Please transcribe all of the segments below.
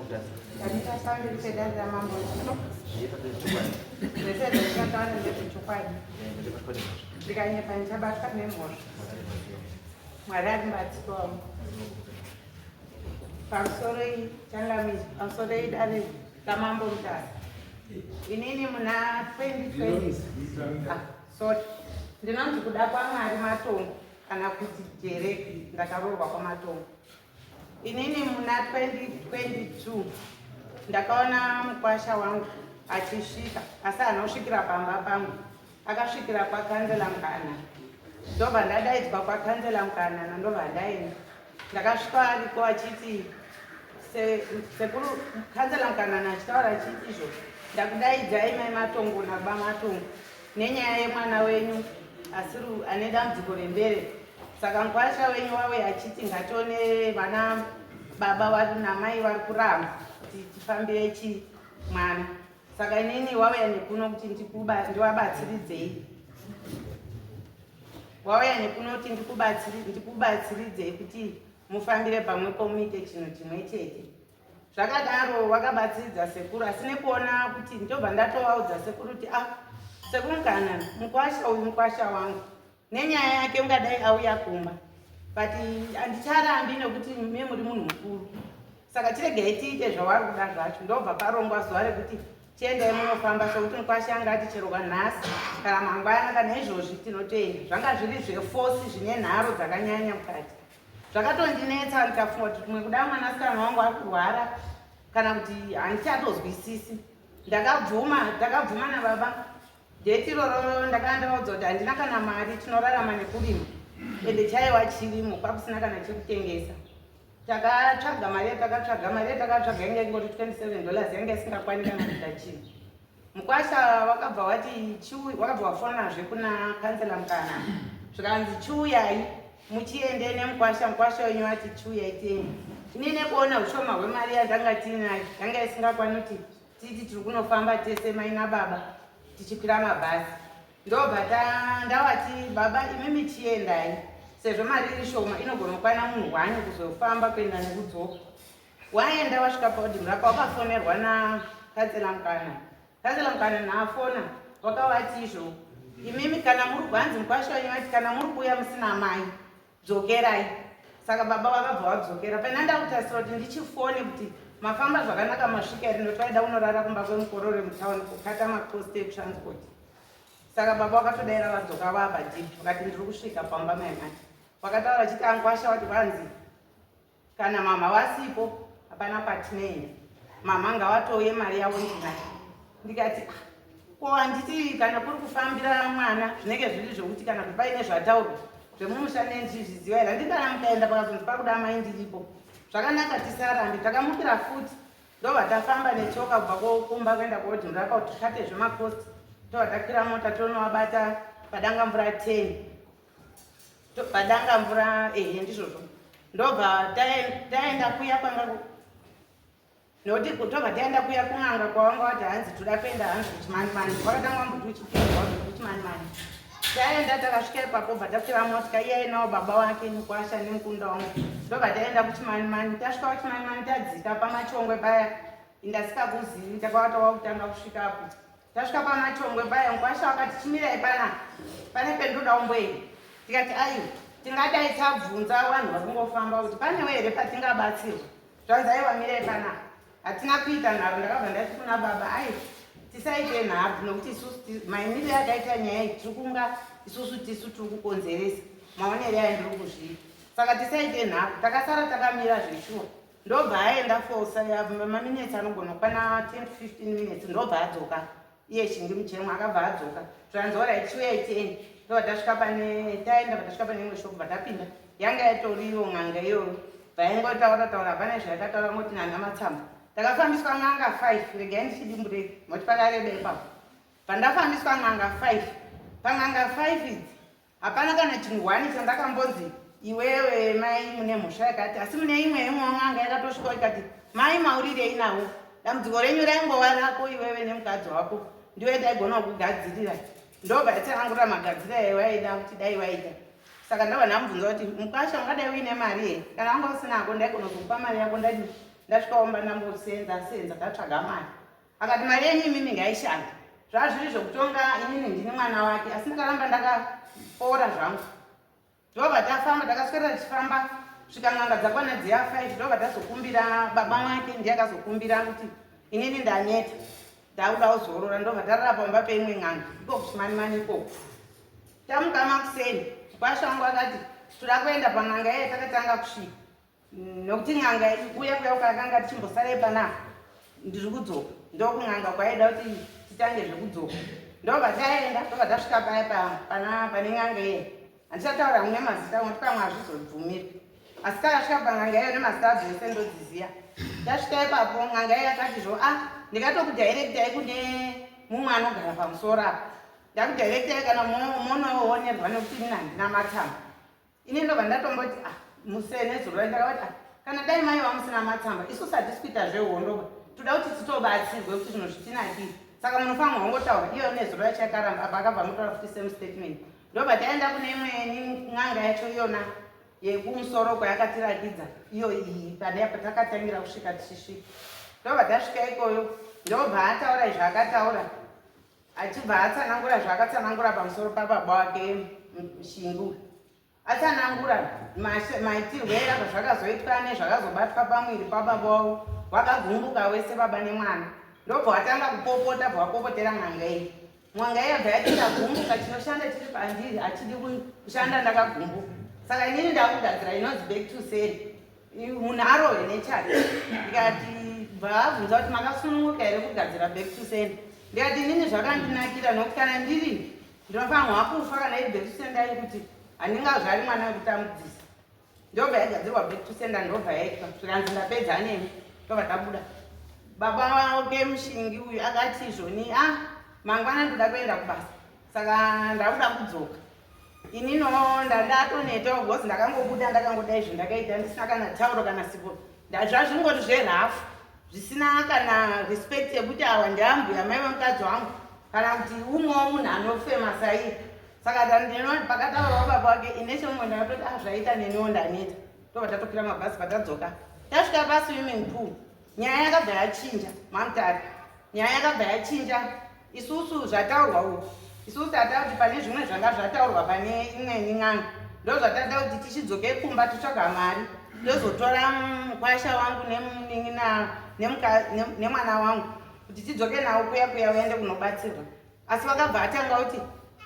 Mutasa. Ndamita pamberi pedare ramambo. Zvese zvandinotaura ndezvechokwadi. Ndikanyepa ndichabatwa nemhosva. Mwari ari mubatsiri wangu. Pamusoro iyi changamire, pamusoro iyi dare ramambo Mutasa. Inini muna 2020 ah, sorry. Ndinonzi kuda kwaMwari Matongo kana kuti Jereki ndakaroorwa kwaMatongo. Inini muna 2022 ndakaona mukwasha wangu achisvika asi haana kusvikira pamba pangu akasvikira kwakanzela Mukanana ndobva ndadaidzwa kwakanzela Mukanana ndobva ndaenda ndakasvika ariko achiti sekuru kanzela Mukanana achitaura achiti izvo ndakudaidzai mai Matongo nababa Matongo nenyaya yemwana wenyu asiri ane dambudziko rembereko saka mukwasha wenyu wauya achiti ngatione vana baba vari namai vari kuramba kuti tifambire chi mwana saka inini wauya nekuno kuti ndivabatsiridzei wauya nekuno kuti ndikubatsiridzei kuti mufambire pamwepo muite chinhu chimwe chete Zvakadaro vakabatsiridza sekuru asi nekuona kuti ndobva ndatovaudza sekuru kuti ah sekuru kana mukwasha uyu mukwasha wangu nenyaya yake ungadai auya kumba but handicharambi nekuti me muri munhu mukuru saka chiregai tiite zvavari kuda zvacho ndobva parongwa zuva rekuti chiendai munofamba sokuti mukwasha anga ati chero kwanhasi kana mangwana kana izvozvi tinotoenda zvanga zviri zvefosi zvine nharo dzakanyanya mukati Zvakatondinetsa ndikafunga kuti kumwe kuda mwanasikana wangu ari kurwara kana kuti handichatozwisisi. Ndakabvuma, ndakabvuma nababa. Date iroro ndakanga ndavaudza kuti handina kana mari, tinorarama nekurima. Ende chaiwa chirimo, kwakusina kana chekutengesa. Takatsvaga mari yatakatsvaga, mari yatakatsvaga yanga ingori 27 dollars yanga isingakwani kana kuita chinhu. Mukwasha wakabva wati chiuyi, wakabva wafonazve kuna kansela Mukana zvikanzi chiuyai muchiende nemukwasha, mukwasha wenyu ati chiuyai tiende. Ini nekuona ushoma hwemari yandanga tiinayo yanga isingakwani kuti titi tiri kunofamba tese mai nababa tichikwira mabhazi ndobva ndawati baba imimi chiendai sezvo mari iri shoma inogona kukwana munhu hwani kuzofamba kuenda nekudzoka Waenda wasvika paodhimura pawakafonerwa nakansela Mukana. Kansela Mukana naafona wakavati izvo imimi kana muri kwanzi mukwasha wenyu vati kana muri kuuya musina amai dzokerai. Saka baba vakabva vadzokera. Pana ndakutarisira kuti ndichifone kuti mafamba zvakanaka masvika here nekuti vaida kunorara kumba kwemukorore mutown kukata macost etransport. Saka baba vakatodaira vadzoka vava deep vakati ndiri kusvika pamba mai mati. Vakataura vachiti ankwasha vati kwanzi Kana mama wasipo hapana kwatinoenda. Mama ngawatouye mari yavo ndinayo. Ndikati ah, ko handiti kana kuri kufambira mwana zvinenge zviri zvokuti kana kuti paine zvataurwa zvemumusha nendizviziva here handiti kana mukaenda pakazonzi pakuda amai ndiripo zvakanaka tisarambe takamukira futi ndobva tafamba netsoka kubva kumba kuenda kuodhimurapa kuti tikate zvemakosti tobva takwira mota tonovabata padanga mvura 10 Padanga mvura ehe ndizvozvo ndobva taenda kuya kwanga nokuti tobva taenda kuya kun'anga kwavanga vati hanzi toda kuenda hanzi kuchimanimani vakatanga vamboti uchipinda wabva kuchimanimani taenda takasvika ipapo bva takwira motika iye ainawo baba wake mukwasha nemukunda wangu ndobva taenda kuchimanimani tasvika kuchimanimani tadzika pamachongwe paya indasikakuzivi takavata wakutanga kusvikapo Tasvika pamachongwe paya mukwasha wakati chimirai pana pane pendoda umboenda tikati aiwa tingadai tabvunza vanhu vari kungofamba kuti panewo here patingabatsirwa zvanzi aiwa mirai panapa hatina kuita nharo ndakabva ndati kuna baba aiwa tisaite nharo nokuti isusu maimiro yakaita nyaya iyi tiri kunga isusu tisu tiri kukonzeresa maonere ayo ndiri kuzviita saka tisaite nharo takasara takamira zveshuwa ndobva aenda for maminutes anogona kukwana 10 to 15 minutes ndobva adzoka iye shingi muchemwa akabva adzoka zvanzi orit chiuyai tiende ndobva tasvika pane taenda vatasvika pane imwe shop vatapinda yanga yatoriyo n'anga iyoyo vaingotaura taura hapana zvayakataura ngoti nana matsamba takafambiswa n'anga 5 regai ndichidimburei moti pakareba ipapo pandafambiswa n'anga 5 pan'anga 5 idzi Hapana kana chinhu hwani chandakambonzi iwewe mai mune mhosva yakati asi mune imwe imwewo n'anga yakatosvikawo ikati mai maurirei nawo dambudziko renyu raingova rako iwewe nemukadzi wako ndiwe ndaigona kugadzirira ndobva yatsanangurira magadzirira yawaida kuti dai waita saka ndabva ndamubvunza kuti mukwasha ungadai uine mari here kana wanga usinako ndaigona kukupa mari yako ndadi. Ndasvika kumba ndambosenza senza ndatsvaga mari. Akati mari yenyu imimi ngaishande. Zvazviri zvekutonga inini ndini mwana wake asi ndakaramba ndakapora zvangu. Ndobva tafamba takaswera tichifamba svika n'anga dzakwana dziya 5 ndobva tazokumbira baba wake ndiye akazokumbira kuti inini ndaneta ndakuda kuzorora ndobva tarara pamba peimwe n'anga iko kuchimanimani ikoko. Tamuka makuseni kwasha wangu akati toda kuenda pan'anga iye takatanga kusvika nokuti n'anga kuya kuya kwakanga tichimbosarai panapa ndiri kudzoka ndokun'anga kwaida kuti titange zvekudzoka ndobva taenda ndobva tasvika paya pana pane n'anga iye handichataura mune mazita nokuti pamwe hazvizobvumirwi asi takasvika pan'anga iyoyo nemazita adzo ese ndodziziva tasvika ipapo n'anga iye akati zvo a ah, ndikatokudhairekitai kune mumwe anogara pamusoro apa ndakudhairekitai kana monoonerwa nekuti ini handina matsamba ini ndobva ndatomboti ah musene zuro ndakavati ah kana dai mai vamusina matsamba isusu hatisi kuita zvehondo toda kuti titobatsirwe kuti zvinhu zvitinakire saka munofanirwa kungotaura iyo nezuro yacho yakaramba apa akabva angotaura futi same statement ndobva taenda kune imwe n'anga yacho iyona yekumusoro kwayakatirakidza iyo iyi pane apo takatangira kusvika tichisvika ndobva tasvika ikoyo ndobva ataura izvo akataura achibva atsanangura zvaakatsanangura pamusoro pababa wake Shingu atsanangura maitirwe apa zvakazoitwa nezvakazobatwa pamwiri pababa wavo wakagumbuka wese baba nemwana ndobva watanga kupopota bva wapopotera n'anga iyi n'anga iyi yabva yati ndagumbuka chinoshanda chiri pandiri achidi kushanda ndakagumbuka saka inini ndakugadzira inonzi back to send munhu arohwe nechake ndikati bva abvunza kuti makasununguka here kugadzira back to send ndikati inini zvakandinakira nokuti kana ndiri ndinofanirwa kufa kana iri back to sender iri kuti handingazvari mwana wekutambudzisa ndobva yagadzirwa back to sender ndobva yaitwa zvikanzi ndapedza nemi ndobva tabuda baba wake mushingi uyu akati izvoni a ah, mangwana ndoda kuenda kubasa saka ndakuda kudzoka inino ndandatonetawo because ndakangobuda ndakangoda izvo ndakaita ndisina kana tauro kana sipo zvazvingori zverafu zvisina kana respect yekuti awa ndiambuya mai vemukadzi wangu kana kuti umwewo munhu anofema saiye saka pakataurawo baba wake ine chomwe ndakatoti ah zvaita neniwo ndaneta tobva tatokwira mabhazi patadzoka tasvika paswimming pool nyaya yakabva yachinja mamutare nyaya yakabva yachinja isusu zvataurwa uku isusu tata kuti pane zvimwe zvanga zvataurwa pane imweni n'anga ndozvatada kuti tichidzoke kumba totsvaga mari tozotora mukwasha wangu nemunin'ina nemwana wangu kuti tidzoke nawo kuya kuya uende kunobatsirwa asi vakabva atanga kuti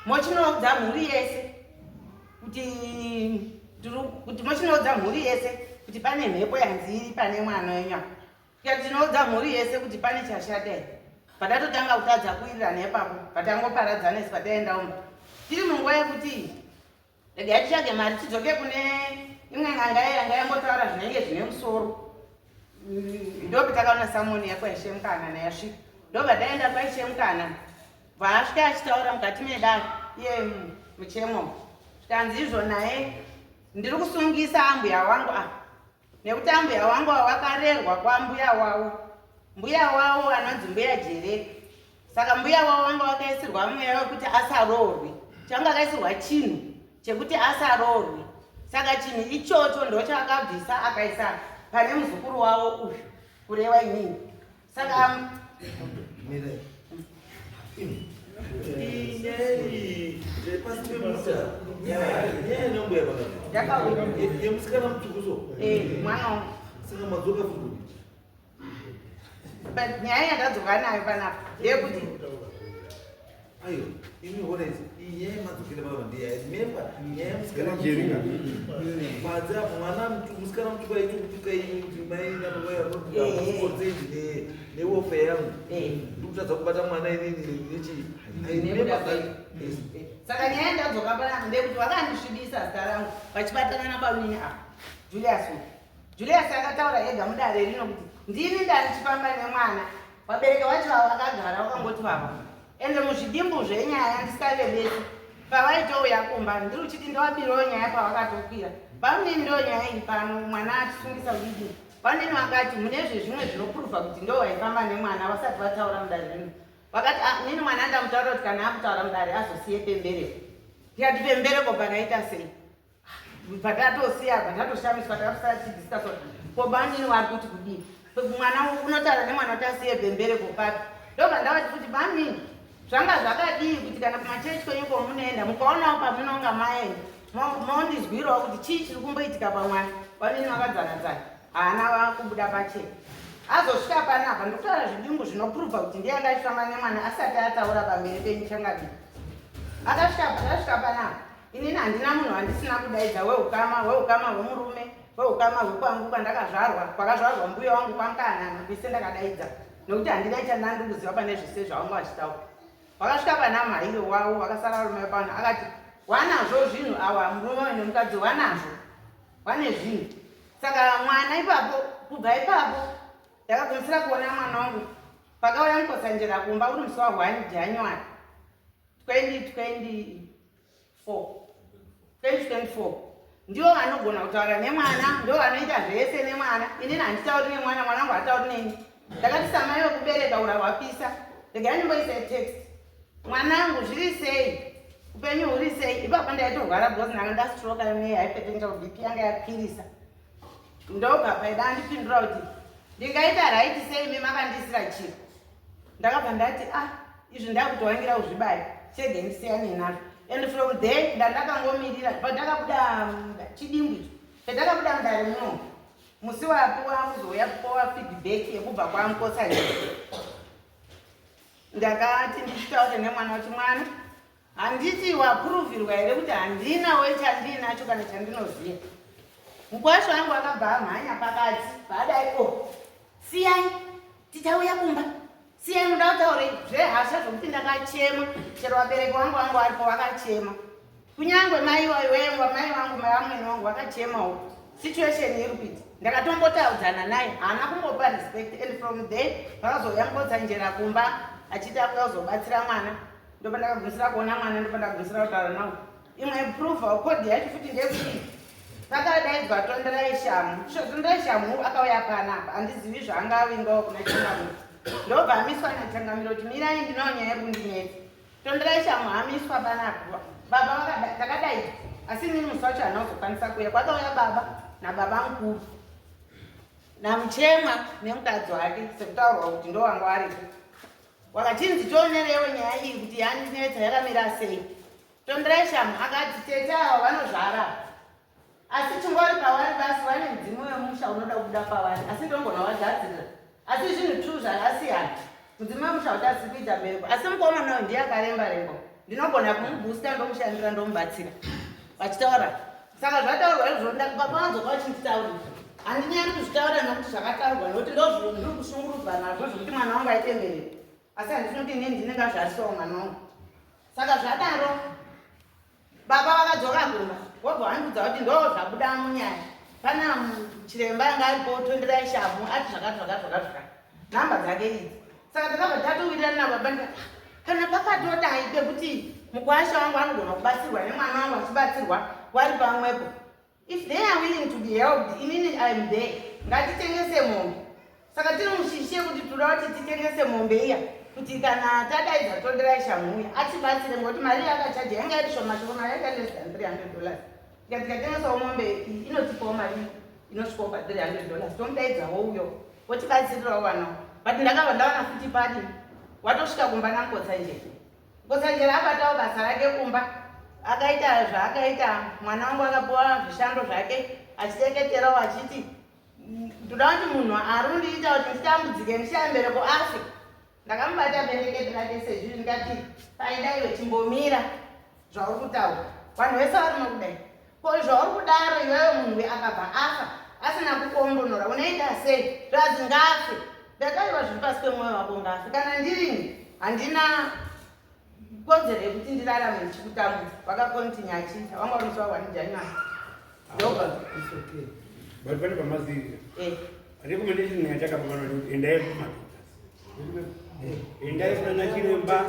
mochinoudza mhuri yese kuti kuti mochinoudza mhuri yese kuti pane mhepo yanzi iri pane mwana wenyu apa Tikati tinoudza mhuri yese kuti pane chashata here patatotanga kutadza kuwirirana ipapo patangoparadzana isi pataenda umba tiri munguva yekuti regai titsvage mari tidzoke kune imwe n'anga ye yanga yangotaura zvinenge zvine musoro mm, ndopatakaona samoni yakwaishe mukana nayasvika ndobva taenda kwaishe mukana bvaasvika achitaura mukati medare iye muchemo zvikanzi izvo naye ndiri kusungisa ambuya wangu ah nekuti ambuya wangu avo vakarerwa kwambuya wavo mbuya wavo anonzi mbuya jereka saka mbuya wavo vanga vakaisirwa mweya wekuti asaroorwe changa akaisirwa chinhu chekuti asaroorwe saka chinhu ichocho ndochaakabvisa akaisa pane muzukuru wavo uyu kureva inini saka yemusikana mutsvuku so eh, mwana wangu saka madzoka futi but nyaya yandadzoka nayo panapa ndeyekuti Ayo, imi hona izi, iyi nyaya yemadzokera baba ndiye I remember nyaya yemusikana Panze apo mwana musikana mutsvuku aiti kutuka ini kuti mai nababa yakonzei newofe yangu. Ndikutadza kubata mwana inini nechi. I remember that. Saka nyaya yandadzoka panapa ndeyekuti vakandisvibisa zita rangu vachibatana nabamunini apa Julius uyu. Julius akataura ega mudare rino kuti ndini ndanichifamba nemwana vabereki vacho ava vakagara vakangoti vava ende muzvidimbu zvenyaya ndisikarebesi pavaitouya kumba ndiri uchiti ndovabirawo nyaya pavakatokwira bamunini ndo nyaya iri pano mwana atisungisa kudidi bamunini vakati mune zvezvimwe zvinopruvha kuti ndo vaifamba nemwana vasati vataura mudare rino vakati ah, nini mwana ndamutaura kuti kana akutaura mudare azosiye pembereko ndikati pembereko pakaita sei Patatosiya apa tatoshamiswa takasara tichidiscuss ko banini vari kuti kudii. Mwana unotaura nemwana kuti asiye bhembereko papi? Ndobva ndavati kuti bamini, zvanga zvakadii kuti kana kumachechi kwenyu kwamunoenda mukaonawo pamunonga maenda mondizwirawo kuti chii chiri kumboitika pamwana. Vanini vakadzanadzana, haana kubuda pachena. Azosvika panapa ndikutaura zvidimbu zvinopruvha kuti ndiye anga achifamba nemwana asati ataura pamberi penyu changadii. Akasvika panapa, inini handina munhu wandisina kudaidza weukama, weukama hwemurume, weukama hwekwangu kwandakazvarwa, kwakazvarwa mbuya wangu kwaMukanana, kwese ndakadaidza nekuti handina chandandi kuziva pane zvese zvavanga vachitaura. Vakasvika pana mhairo wavo vakasara varume vepano, akati wanazvo zvinhu awa, murume nemukadzi wanazvo, wane zvinhu. Saka mwana ipapo, kubva ipapo ndakagumisira kuona mwana wangu pakauya Mukotsanjera kumba uri musi wa1 January 2024. 2024 ndiwo vanogona kutaura nemwana, ndo vanoita zvese nemwana. Inini handitauri nemwana, mwana wangu hatauri neni. Ndakati samai wekubereka ura hwapisa, regai ndimboise text, mwanangu zviri sei, upenyu huri sei. Ipapo ndaitorwara because ndanga ndastroka nehypertension, BP yanga yakwirisa. Ndobva paida andipindura kuti ndingaita right sei, mi makandisira chiro. Ndakabva ndati ah, izvi ndakutowangira kuzvibaya, chege ndisiyane nazvo. And from there ndandakangomirira pandakabuda chidimbu icho pandakabuda mudare muno musi wapiwa kuzouya kupowa feedback yekubva kwaMukotsanjera. Ndakati ndichitaure nemwana kuti mwana, handiti wapuruvhirwa here kuti handina wechandiinacho kana chandinoziva? Mukwasha wangu akabva amhanya pakati paadai, o siyai, tichauya kumba, siyai, muda kutaurei zvehasha zvokuti ndakachema. Chero vabereki vangu vangu varipo vakachema, kunyange mai waiwengwa, mai vangu, mai vamwene vangu vakachemawo situation iri kuita. Ndakatombotaudzana naye, haana kumbopa respect. And from there vakazouya Mukotsanjera kumba achiti akuda kuzobatsira mwana. Ndopandakagumisira kuona mwana, ndopandakagumisira kutaura nawo. Imwe proof code yacho futi ndeyekuti pakadaidzwa Tonderai Shamu. Tonderai Shamu akauya panapa, handizivi zvaanga avingawo kuna Changamiro. Ndobva amiswa naChangamiro kuti mirai, ndinawo nyaya iri kundinetsa. Tonderai Shamu amiswa panapa, baba takadaidzwa, asi inini musi wacho haana kuzokwanisa kuuya. Kwakauya baba nababa mukuru namuchemwa nemukadzi wake, sekutaurwa kuti ndo wanga waripo. Wakachinzi tionerewo nyaya iyi kuti yandinetsa yakamira sei. Tonderai Shamu akati tete avo vanozvara, asi chingori pavari basi vane mudzimu wemusha unoda kubuda pavari, asi ndongona wagadzirira. Asi zvinhu tu zvakasiyana, mudzimu wemusha kuti asi kuita mbereko, asi mukomana uyu ndiye akaremba remba, ndinogona kumubhusta, ndomushandira, ndomubatsira vachitaura. Saka zvataurwa izvo, baba vanzoka vachinditaurira, handinyari kuzvitaura nokuti zvakataurwa, nokuti ndozvindiri kushungurudzwa nazvo zvokuti mwana wangu aite mbereko, asi handinoti inini ndinenge azvarisawo mwana wangu. Saka zvadaro, baba vakadzoka kumba, vobva vandiudza kuti ndo zvabuda munyaya, pana chiremba anga aripo Tonderai Shamu ati zvakati zvakati zvakati zvakati, nhamba dzake idzi. Saka takabva tatowirirana nababa, ndikati ah, kana pakatodai pekuti mukwasha wangu anogona kubatsirwa nemwana wangu achibatsirwa wari pamwepo, if they are willing to be helped, inini I'm there, ngatitengese mombe. Saka tiri mushishi yekuti toda kuti titengese mombe iya, kuti kana tadaidza Tonderai Shamu uya atibatsire, ngokuti mari yaakachaja yanga iri shoma shoma, mari yanga less than $300. Tikati tikatengesawo mombe iyi inotipawo mari inosvikawo pa $300, tomudaidzawo uyo wotibatsirirawo vanawo. But ndakabva ndawana futi padi watosvika kumba naMukotsanjera. Mukotsanjera abatawo basa rake kumba, akaita zvaakaita. Mwana wangu akapiwa zvishando zvake, achiteketerawo achiti ndoda kuti munhu ari kundiita kuti nditambudzike ndishaye mbereko afe. Ndakamubata bendekete rake sezvizvi, ndikati paida iwe, chimbomira zvauri kutaura, vanhu vese vari kudai ko zvauri kudaro iwewe, munhu uyu akabva afa asina kukombonora unoita sei? Zvazi ngafe. Ndakaiwa zviri pasi pemwoyo wako, ngafe. Kana ndirini handina kodzero yekuti ndirarame ndichikutambudza. Vakakontinya achiita vanga vari musi wa1 January ndoba. It's okay. But pane pamazivira. Recommendation yatakapa pano ndekuti endai kumadoctors. Endai kuna chiremba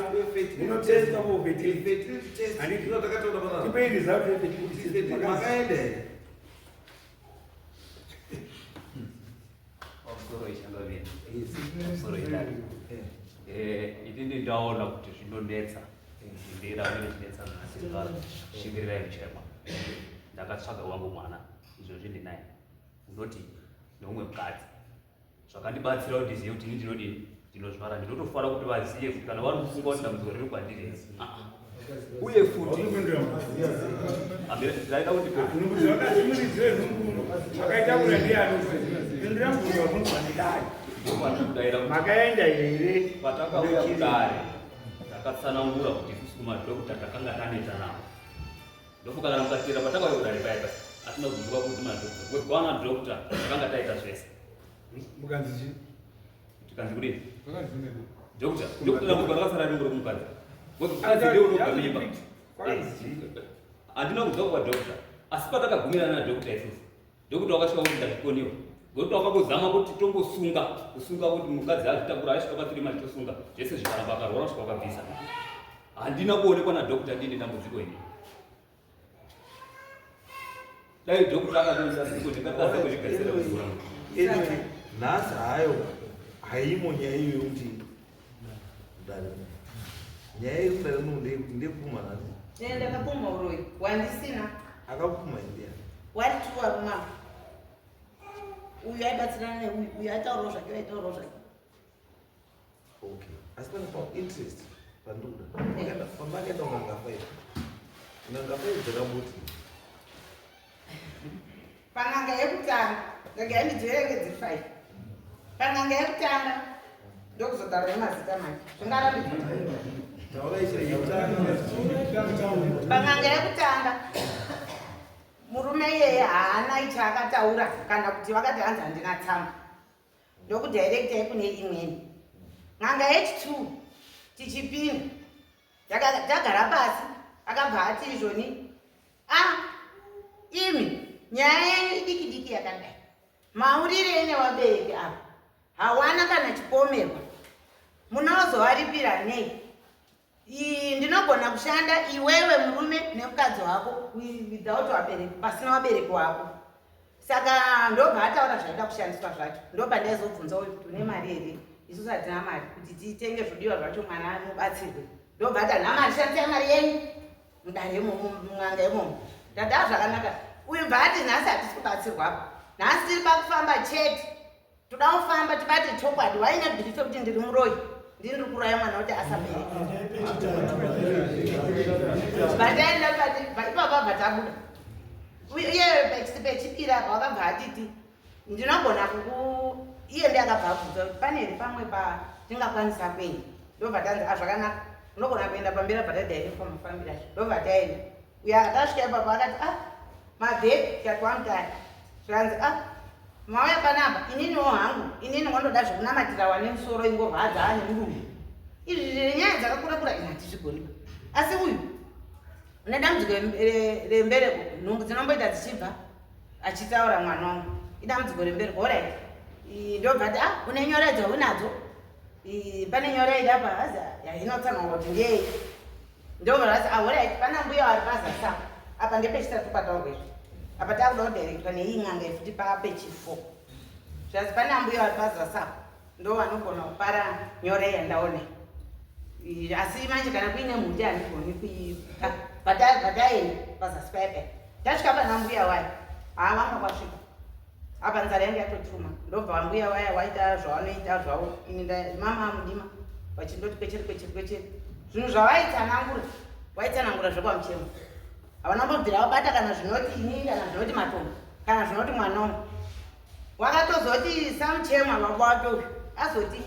munotesta for fertility. Fertility test. Handiti. Ndino takataura panapa. Tipei result yefertility test. Makaenda here? Pamusoro ichangamira, pamusoro idare. Inini ndaona kuti zvinonetsa, ndira ndinetsa nhasi shingirirai muchema. Ndakatsvaga wangu mwana, izvozvi ndinaye, unoti neumwe mukadzi. Zvakandibatsira kuti ndizive kuti ini ndinodini, ndinozvara. Ndinotofara kuti vazive kuti kana vari kufunga kuti dambudziko riri kwandiri. Ah, ah. Uye futi ndaida kuti makaenda here patakauya kudare takatsanangura kuti isusu kumadhokota takanga taneta navo. Ndofunga kana mukatera patakauya kudare paya paya atina kuzunguka kuti madhokota because kwana dhokota takanga taita zvese. Mukanzi chii? Tikanzi kudini? Dhokota, dhokota dambudziko rakasara ringo rekumukadzi. Because mukadzi ndiye unobva mimba. Handina kubva kwa dhokota. Asi patakagumirana na dhokota isusu. Dhokota wakasvika kuti ndazvikoniwa. Dhokota wakambozama kuti tombosunga, kusunga kuti mukadzi azvitakura aisvika pa 3 months tosunga. Zvese zvikaramba akarwara kusvika wakabvisa. Handina kuonekwa na dhokota ndine dambudziko ini. Dai dhokota akatoisa siko ndikatadza kuzvigadzira kuzura. Anyway, nhasi hayo haimo nyaya iyo yekuti dare. Nyaya iri kudare muno ndeyekupumha nhasi. Ee, ndakapumha uroyi wandisina. Akakupumha ndiani? Wari two varumama. Uyu aibatsirana neuyu, uyu aitaurawo zvake, aitaurawo zvake. Okay. Asi pane pa interest pandikuda. Pamakaenda kun'anga five. N'anga five dzakamboti. Pan'anga yekutanga, regai ndidziverenge dziri five. Pan'anga yekutanga ndokuzotaura nemazita manje. Zvingarambidzwa. Pan'anga yekutanga murume iyeye haana icho akataura kana kuti vakati hanzi handina tsamba. Ndokudirectai kune imweni n'anga yechi2 tichipinda tagara pasi akabva ati izvoni a imi nyaya yenyu idiki diki yakadai maurire nevabereki ava hawana kana chipomerwa munozovaripira nei ndinogona kushanda iwewe murume nemukadzi wako without vabereki pasina vabereki wako. Saka ndobva ataura zvaida kushandiswa zvacho. Ndobva ndaizobvunza uyu kuti une mari here, isusu hatina mari kuti titenge zvodiwa zvacho mwana amubatsirwe. Ndobva ati handina mari, shandisai mari yenyu mudare imomo, mun'anga imomo. Ndati a zvakanaka. Uyu bva ati nhasi hatisi kubatsirwa apa, nhasi tiri pakufamba chete, toda kufamba tibate chokwadi. Waine belief yekuti ndiri muroyi, ndini ndiri kuraya mwana kuti asabereke. Bataenda ipapa bva tabuda. Uye pechipiri apa wakabva atiti ndinogona kuku iye ndiye akabva abvunza kuti pane here pamwe patingakwanisa kuenda. Ndobva tanzi a zvakanaka, unogona kuenda pamberi abva tadairekwa mafambiro acho. Ndobva taenda. Uyo akasvika ipapo akati a mabhegi tikati wamutaya. Zvikanzi a mauya panapa ininiwo hangu inini ngondoda zvekunamatira wane musoro ingorwadza nemudumbu. Izvi zviri nyaya dzakakura kura ini hatizvigoni. Asi uyu une dambudziko rembereko, nhumbu dzinomboita dzichibva achitaura mwana wangu idambudziko rembereko. Alright, ndobva ati ah une nyora dzaunadzo, pane nyora iri apa hazi inotsanangura kuti ndeyei. Ndobva rati ah alright, pana mbuya vari pazasi apa, apa ndepechitatu pataurwa izvi, apa takuda kudirectwa neiyi n'anga futi papechi4. Zvanzi pana mbuya vari pazasi apa ndo vanogona kupara nyora yandaona. Asi manje kana kuine mhuti handigoni kuipa. Pataenda pazasi paya paya tasvika pana mbuya waya, haa vanga kwasvika apa nzara yangu yatotuma. Ndobva mbuya waya waita zvavanoita zvavo, ini mama amudima vachindoti kwechere kwechere kwechere zvinhu zvavaitsanangura waitsanangura zvekwamuchemo. Havana kumbobvira vabata kana zvinoti ini kana zvinoti matombo kana zvinoti mwana wangu. Wakatozoti samuchema baba wake uyu azoti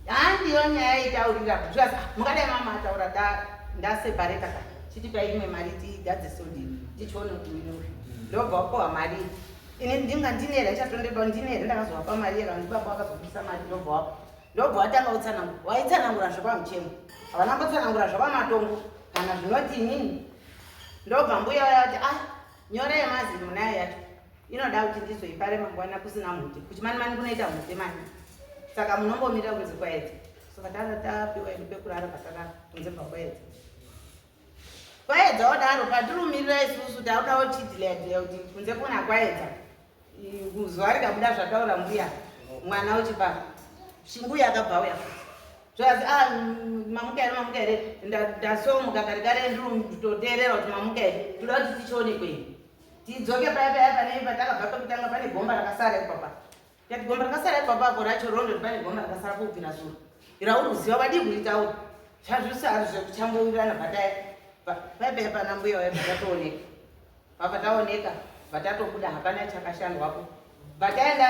handiyo nyaya itaurira zvikanzi mukadai mama ataura ndasepareta ka chitipai imwe mari tigadzise kuti tichione kuti uyu uyu. Ndobva wapuwa mari ini ndinga ndine here ndichatondepa ndine here ndakazovapa mari here ndi baba vakazobvisa mari. Ndobva wapa ndobva watanga kutsanangura waitsanangura zvekwamuchemo havana kumbotsanangura zvekwamatongo kana zvinoti inini. Ndobva mbuya vaya vati ah nyora yemazino munayo yacho inoda kuti ndizoipare mangwana kusina mhute kuchimani mani kunoita mhute mani, saka munombomira kunze kwaedza. Saka tapiwa edu pekurara patarara kunze pakwaedza kwaedza wadaro patirumirira isusu taudawo chidhileadhilea kuti kunze kuna kwaedza. Zuva rikabuda zvataura mbuya mwana uchipapa chimbuya akabva auya futi zvazi ah mamuka here mamuka here ndasomuka kare kare ndiri kutoteerera kuti mamuka here toda kuti tichione kwenyu tidzoke paya paya pane patakabva pekutanga pane gomba rakasara ipapa. Ndikati gomba rakasara ipapo apo racho rondo pane gomba rakasara kubvira zuro. Rauri kuziva vadii kuritaura. Chazvisari zvekuchambowirirana bvataya. Paipa pana mbuya waibva tatooneka. Pabva taoneka bva tatobuda hapana chakashandwapo. Bva taenda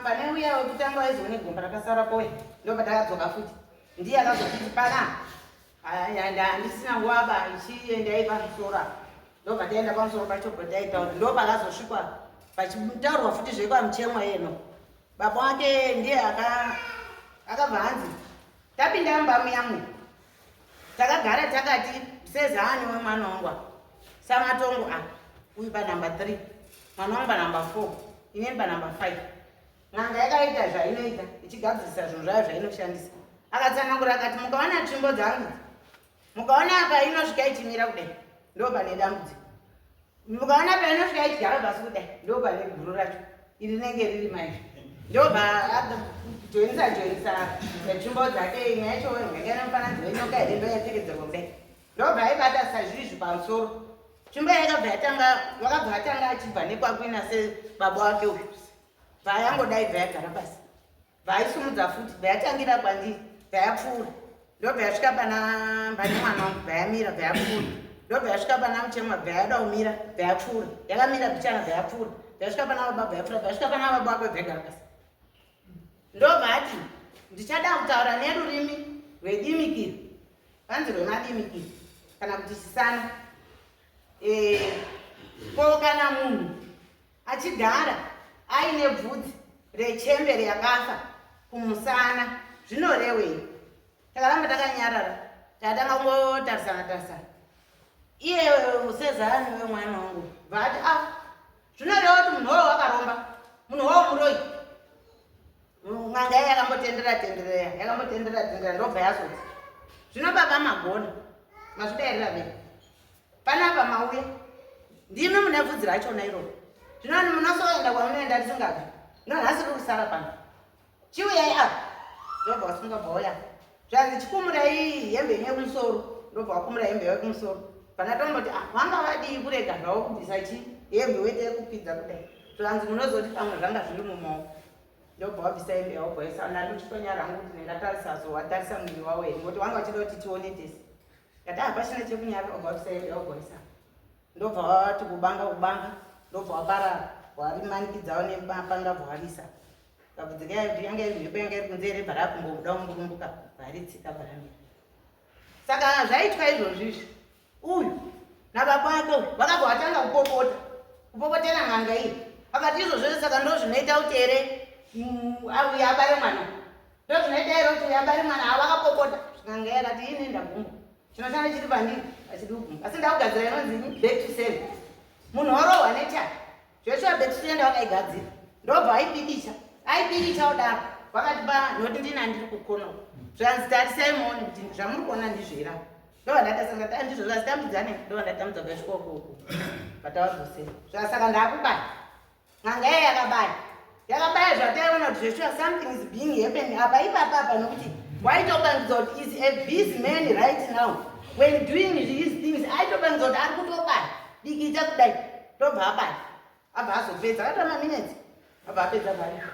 pane uya wekutanga waizoone gomba rakasara poya ndobva takadzoka futi. Ndiye akazotiti pana handisina nguva ba ichiendai pamusoro apa. Ndobva taenda pamusoro pacho pataitaura ndopakazosvikwa pachitaurwa futi zvekwamuchemwa iyeno. Baba wake ndiye akabva hanzi tapinda mumba muya muya takagara takati sezani wemwana wangu apa samatongo apa uyu panumber 3 mwana wangu panumber 4 ineni panumber 5 n'anga yakaita zvainoita ichigadzirisa zvinhu zvayo zvainoshandisa akatsanangura akati mukaona tsvimbo dzangu mukaona apa inosvika ichimira kudai ndo pane dambudziko mukaona painosvika ichigara pasi kudai ndo pane guru racho iri rinenge riri maizvi ndobva joinisa joinisa tsvimbo dzake imwe yacho yanga mufananidzo wenyoka here ndoyaipfekedzerwa kudai ndobva aibata sazvizvi pamusoro tsvimbo yakabva yatanga wakabva atanga achibva nekwakuina sebaba wake uyu bva yangodai bva yagara pasi bva aisumudza futi bva yatangira kwandiri bva yapfuura ndobva yasvika pana pane mwana wangu bva yamira bva yapfuura ndobva yasvika pana muchemwa bva yada kumira bva yapfuura yakamira bichana bva yapfuura bva yasvika pana baba bva yapfuura bva yasvika pana baba wake bva yagara pasi ndobva ati ndichada kutaura nerurimi rwedimikira panzi rwemadimikira kana kuti chisana eh, ko kana munhu achigara aine bvudzi rechembere yakafa kumusana zvinorewei takaramba takanyarara tatanga kungotarisana tarisana iye usezani wemwana wangu bvaati a ah, zvinoreva kuti munhu wawo wakaromba munhu wawo muroyi n'anga iya yakambotendera tenderera yakambotendera tendera ndobva yazoti zvino baba magona mazvidairira vei panapa mauya ndimi mune bvudzi rachona iroro zvino ani munosoenda kwamunoenda risingabvi no nhasi riri kusara pano chiuyai apa ndobva wasunga bva wauya zvanzi chikumurai hembe yenyu yekumusoro ndobva wakumura hembe yavo yekumusoro pana tomboti ah vanga vadii kurega zvavo kubvisa chi hembe wete yekukwidza kudai zvanzi munozoti pamwe zvanga zviri mumaoko ndobva wabvisa hembe yavo bva ndandotitonyara hangu kuti ndingatarisa so watarisa muviri wavo here ngokuti wanga uchida kuti tione tese Ndati hapachina chekunyara obva wabvisa hembe wagoisa. Ndobva wati kubanga kubanga ndobva waparara warimanikidzawo nemapanga bva warisa. Kabvudzi kaya kuti yanga iri mhepo yanga iri kunze here bva rakumbobuda umburumbuka bva ritsika bva ramira. Saka zvaitwa izvozvi izvi uyu nababa wake uyu vakabva vatanga kupopota kupopotera n'anga iyi akati izvozvo saka ndozvinoita kuti here mm, auya abare mwana Ndozvinoita here kuti uyu abare mwana avo akapopota n'anga yakati ini ndagumba chinoshanda chiri pandiri achidi kugumba asi ndakugadzira inonzi back to send munhu orohwa nechake zveshuwa back to send wakaigadzira ndobva aipikicha aipikicha odaro vakati pa noti ndini andiri kukona zvanzi tarisai muone kuti zvamuri kuona ndizvo here ndobva ndatarisa ndikati ah, ndizvo zvazi tambidzane ndobva ndatambidza kuya ukoko patavadzosera zvasaka ndakubaya N'anga iya yakabaya. Yakabaya zvataiona kuti zveshuwa something is being happen apa ipapa apa nokuti waitopangidza kuti is a busy man right now when doing these things aitopangidza kuti ari kutobaya dikita kudai ndobva abaya abva azopedza akatora maminutes abva apedza baya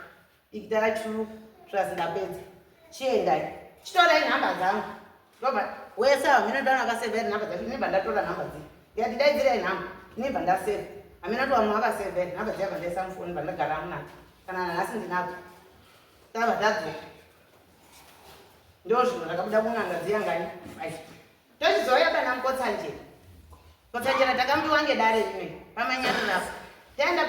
dikita rachuruka zvazi ndapedza chiendai chitorai nhamba dzangu ndobva wese hameno ndaona akasevha iri nhamba dzacho inibva ndatora nhamba dziya ndikati daidzirai nhamba inibva ndasevha hameno kuti vamwe vakasevha iri nhamba dziya bva ndaisa mufoni bva ndagara munadzo kana nanhasi ndinadzo tava tadzoka ndo zvinhu zvakabuda kun'anga dziya ngani Tochizouya pana Mukotsanjera. Mukotsanjera takambiwa ngedare rimwe pamanyarara apo. Taenda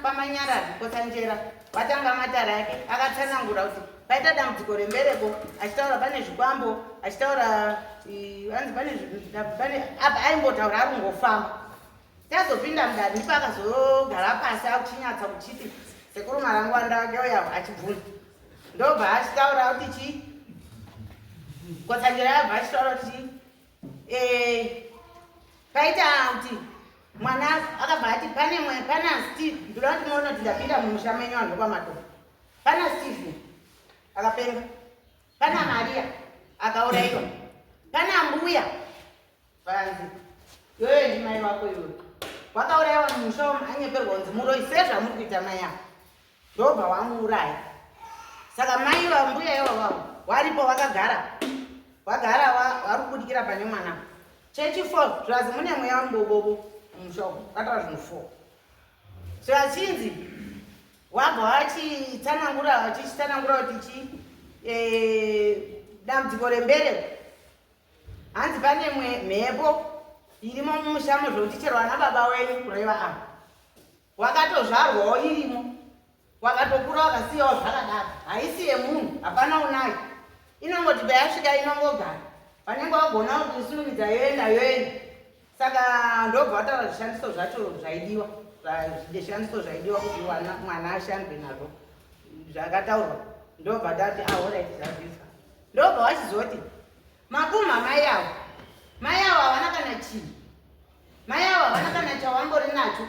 pamanyarara Mukotsanjera watanga matare ake akatsanangura kuti paita dambudziko rembereko achitaura pane zvikwambo achitaura anzi pane pane apa aimbotaura ari kungofamba. Tazopinda mudare ndipo akazogara pasi akuchinyatsa kuchiti sekuru Marangwanda wake uya achibvunza. Ndobva achitaura kuti chii Kotsanjera yabva achitaura kuti chii eh, paita kuti mwana akabva ati pane mwe pana Steve ndoda kuti muone kuti ndapinda mumusha menyu vanhu vekwaMatopo pana Steve akapenga pana Maria akaurayiwa pana mbuya vanzi yoyo ndimai wako iyoyo wakaurayiwa mumusha umu anyeperwa kunzi muroyi sezvamuri kuita mai avo. Ndobva wamuuraya. Saka mai vambuya ivavavo waripo vakagara vagara vari kubudikira pane mwana. Chechi 4 zvazi mune mweya wemubobobo mumusha umu vataura zvinhu 4. So achinzi wabva wachitsanangura vachichitsanangura kuti chi eh, dambudziko rembereko hanzi pane mhepo irimo mumushamo zvekuti chero ana baba wenyu kureva ava wakatozvarwawo irimo wakatokura wakasiyawo zvakadaro haisi yemunhu hapana unayo inongoti payasvika inongogara vanenge vagona kuisunumidza yoenda yoenda saka ndobva vataura zvishandiso zvacho zvaidiwa zvishandiso zvaidiwa kuti mwana ashandwe nazvo zvakataurwa ndobva tati ahorit ah, zvazvizwa ndobva vachizoti mapumha mai avo mai avo havana kana chinhu mai avo havana kana chawambori nacho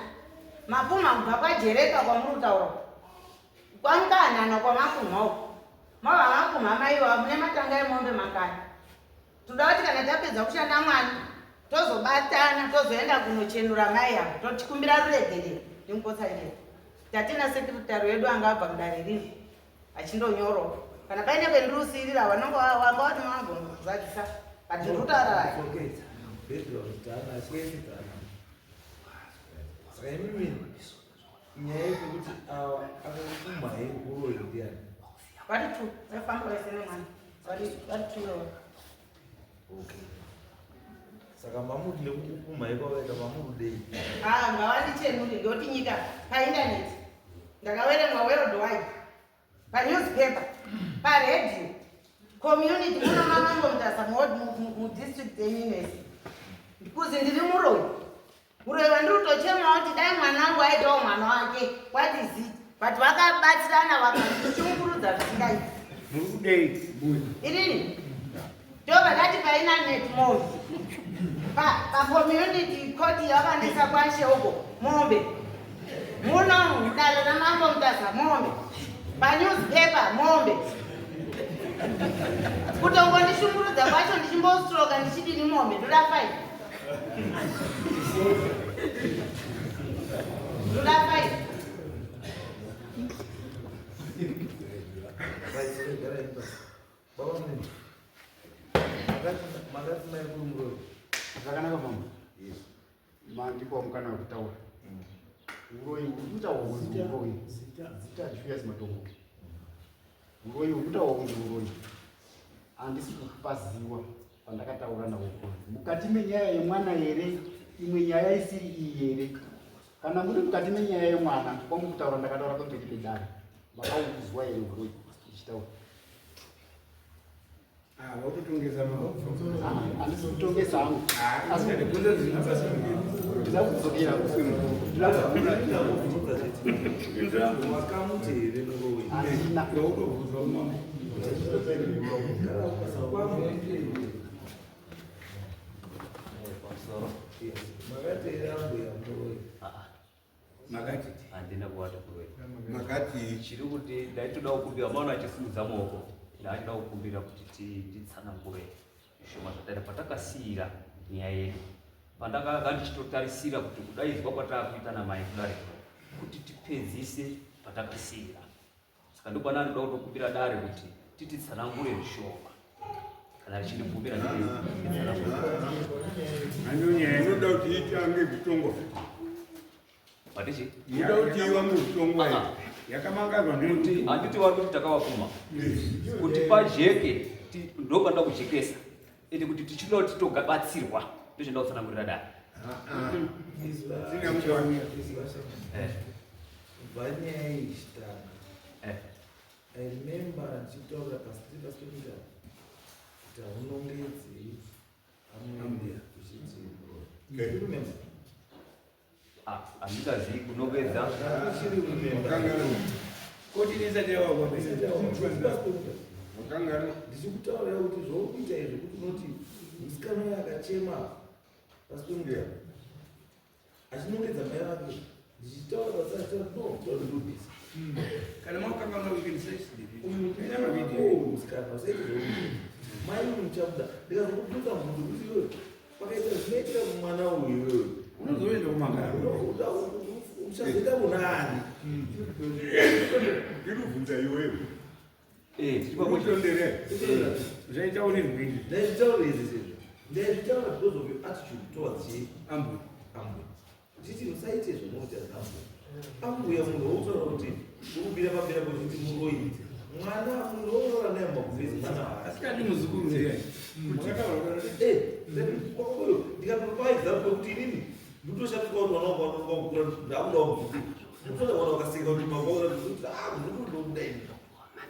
mapumha kubva kwajereka kwamuri kutaura kwamukanana kwamapumha uko mava mapumha maiwa mune matanga emombe mangani toda kuti kana tapedza kushanda mwana tozobatana tozoenda kunochenura mai avo totikumbira ruregerero ndimukotsanjera tatina sekretary wedu anga abva mudare rino achindonyoroka kana paine pendirusirira vanonge wanga wati mangozadzisa but ndikutaura saka imimi nyaya yekuti awa akakumhai uroyi ndiani vari two vaifamba vese nemwana vari two okay saka mamuti nekukupumhai kwavaita mamurudei ah ngavandichenuri ndoti nyika paindaneti ndakaverengwa worldwide panewspaper paradio community muno mamambo mutasa mudistrict yenyu kuzi ndiri muroyi muroyi wandiri kutochemawo kuti dai mwana wangu aitawo mwana wake what is it but vakabatsirana vakashungurudza zvisingaiti inini ndobva ndati painaneti mombe pacommunity court yavanetsa kwashe uko mombe muno mudare ramambo mutasa mombe panewspaper mombe kutongondishungurudza kwacho ndichimbostroka ndichidini mombe ndoda five ndoda five Baba munini. Makati makati mai kuri muroyi. Zvakanaka mama. Yes. Mandipa mukana wekutaura. Uroyi uri kutaura kunzi uroyi. Zita zita Julius Matongo. Uroyi uri kutaura kunzi uroyi. Handisi kupaziwa pandakataura nawo. Mukati menyaya yemwana here imwe nyaya isiri iyi here? Kana muri mukati menyaya yemwana kwamukutaura ndakataura pamberi pedare. Makauzwa here uroyi ichitaura? Ah, wakutongesa ah, handisi kutongesa hangu asi ndida kudzokera wakamuti here muroyi handina makati here ambuya muroyi Makati handina kuwata kuroyi. Makati chiri kuti ndaitoda kukumbira maona achisimudza maoko ndaachida kukumbira kuti titsanangure zvishoma zvataita patakasiira nyaya yedu pandakanga ndichitotarisira kuti kudaidzwa kwataakuita namai kudare kuti tipedzise patakasiira saka ndopana ndinoda kutokumbira dare kuti tititsanangure zvishoma kana richindibvumira nditsanangure inoda kuti itange kutongwa Patichi? Muda kuti iwange kutongwa here? Yakamangazwa nekuti handiti vari kuti takavapfuma kuti pajeke ndopanoda kujekesa ende kuti tichida kuti togabatsirwa ndochenda kutsanangurira dare. Kubva nyaya iyi ichitanga I remember ndichitaura pasi pasipika kuti haunongedzi ambuya uchiti do you remember? Handingazivi kunopedza. Ndichikutaurira kuti zvauri kuita izvi kuti unoti musikana uyo akachema pasi pemutaro achinongedza mai vake ndichitaura pasachitaura no kutaura ndobisa kana makukanganwa we can search the video musikana usaite zvauri mai uyu muchamuda ndikazokubvunza mubvunzo kuti iwewe pakaita zvinoitika kumwana uyu iwewe unozoenda kumangara Uchazoita kunani? Ndinobvunza iwewe. Eh, tiri pamoja. Unotondere. Zvaitaurirwa izvi. Ndaizvitaura izvi izvi. Ndaizvitaura because of your attitude towards chii? Ambuya. Ambuya. Ndichiti musaite zvamunoita naambuya. Ambuya munhu woutaura kuti urikubira pamberi kuti muroyi. Mwana munhu woutaura naye mumaguvezi mwana wake. Asikadi muzukuru ndiye. Eh, kwakoyo ndikatopa example yekuti inini ndotoshapiswa kuti vana vangu vanonga kukura ndakudawo muzukuru. Ndinotoda vana vakaseka kuti baba vangu kuti ah muzukuru ndomuda ini.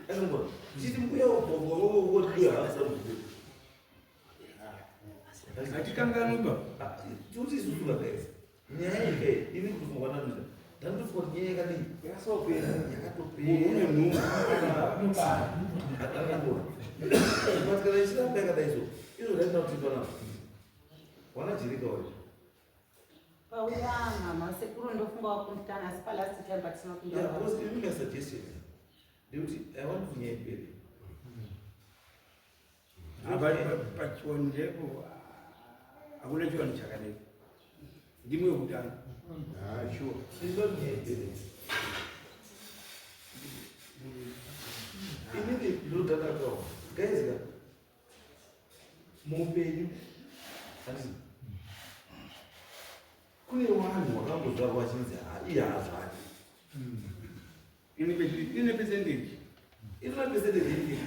Akangona ndichiti mbuya wako mbuya haasina muzukuru. Hatikanganwi ba. Tikuti isusu vakaisa nyaya iyi ini kufunga kwandandoita ndandofunga kuti nyaya yakadii Munhu yakatopera une nhumbu. Akangona but kana ichiramba yakadai so izvo ndatina kuti panapa wana jereka wacho Pauya mama sekuru ndofunga wakundikana asi palast time patisina Yeah, kuenda. because even my suggestion ndekuti I want kuti nyaya ipere. Apa pachiwani ndipo hakuna chiwani chakadai. Ndimwe yekutanga. Ah, sure. Ndinoda kuti nyaya ipere. Inini ndinodakakawo guys ka muupenyu handiti kune vanhu vakangozvarwa vachinzi iye haazvari. Ine percentage. Inotora percentage inini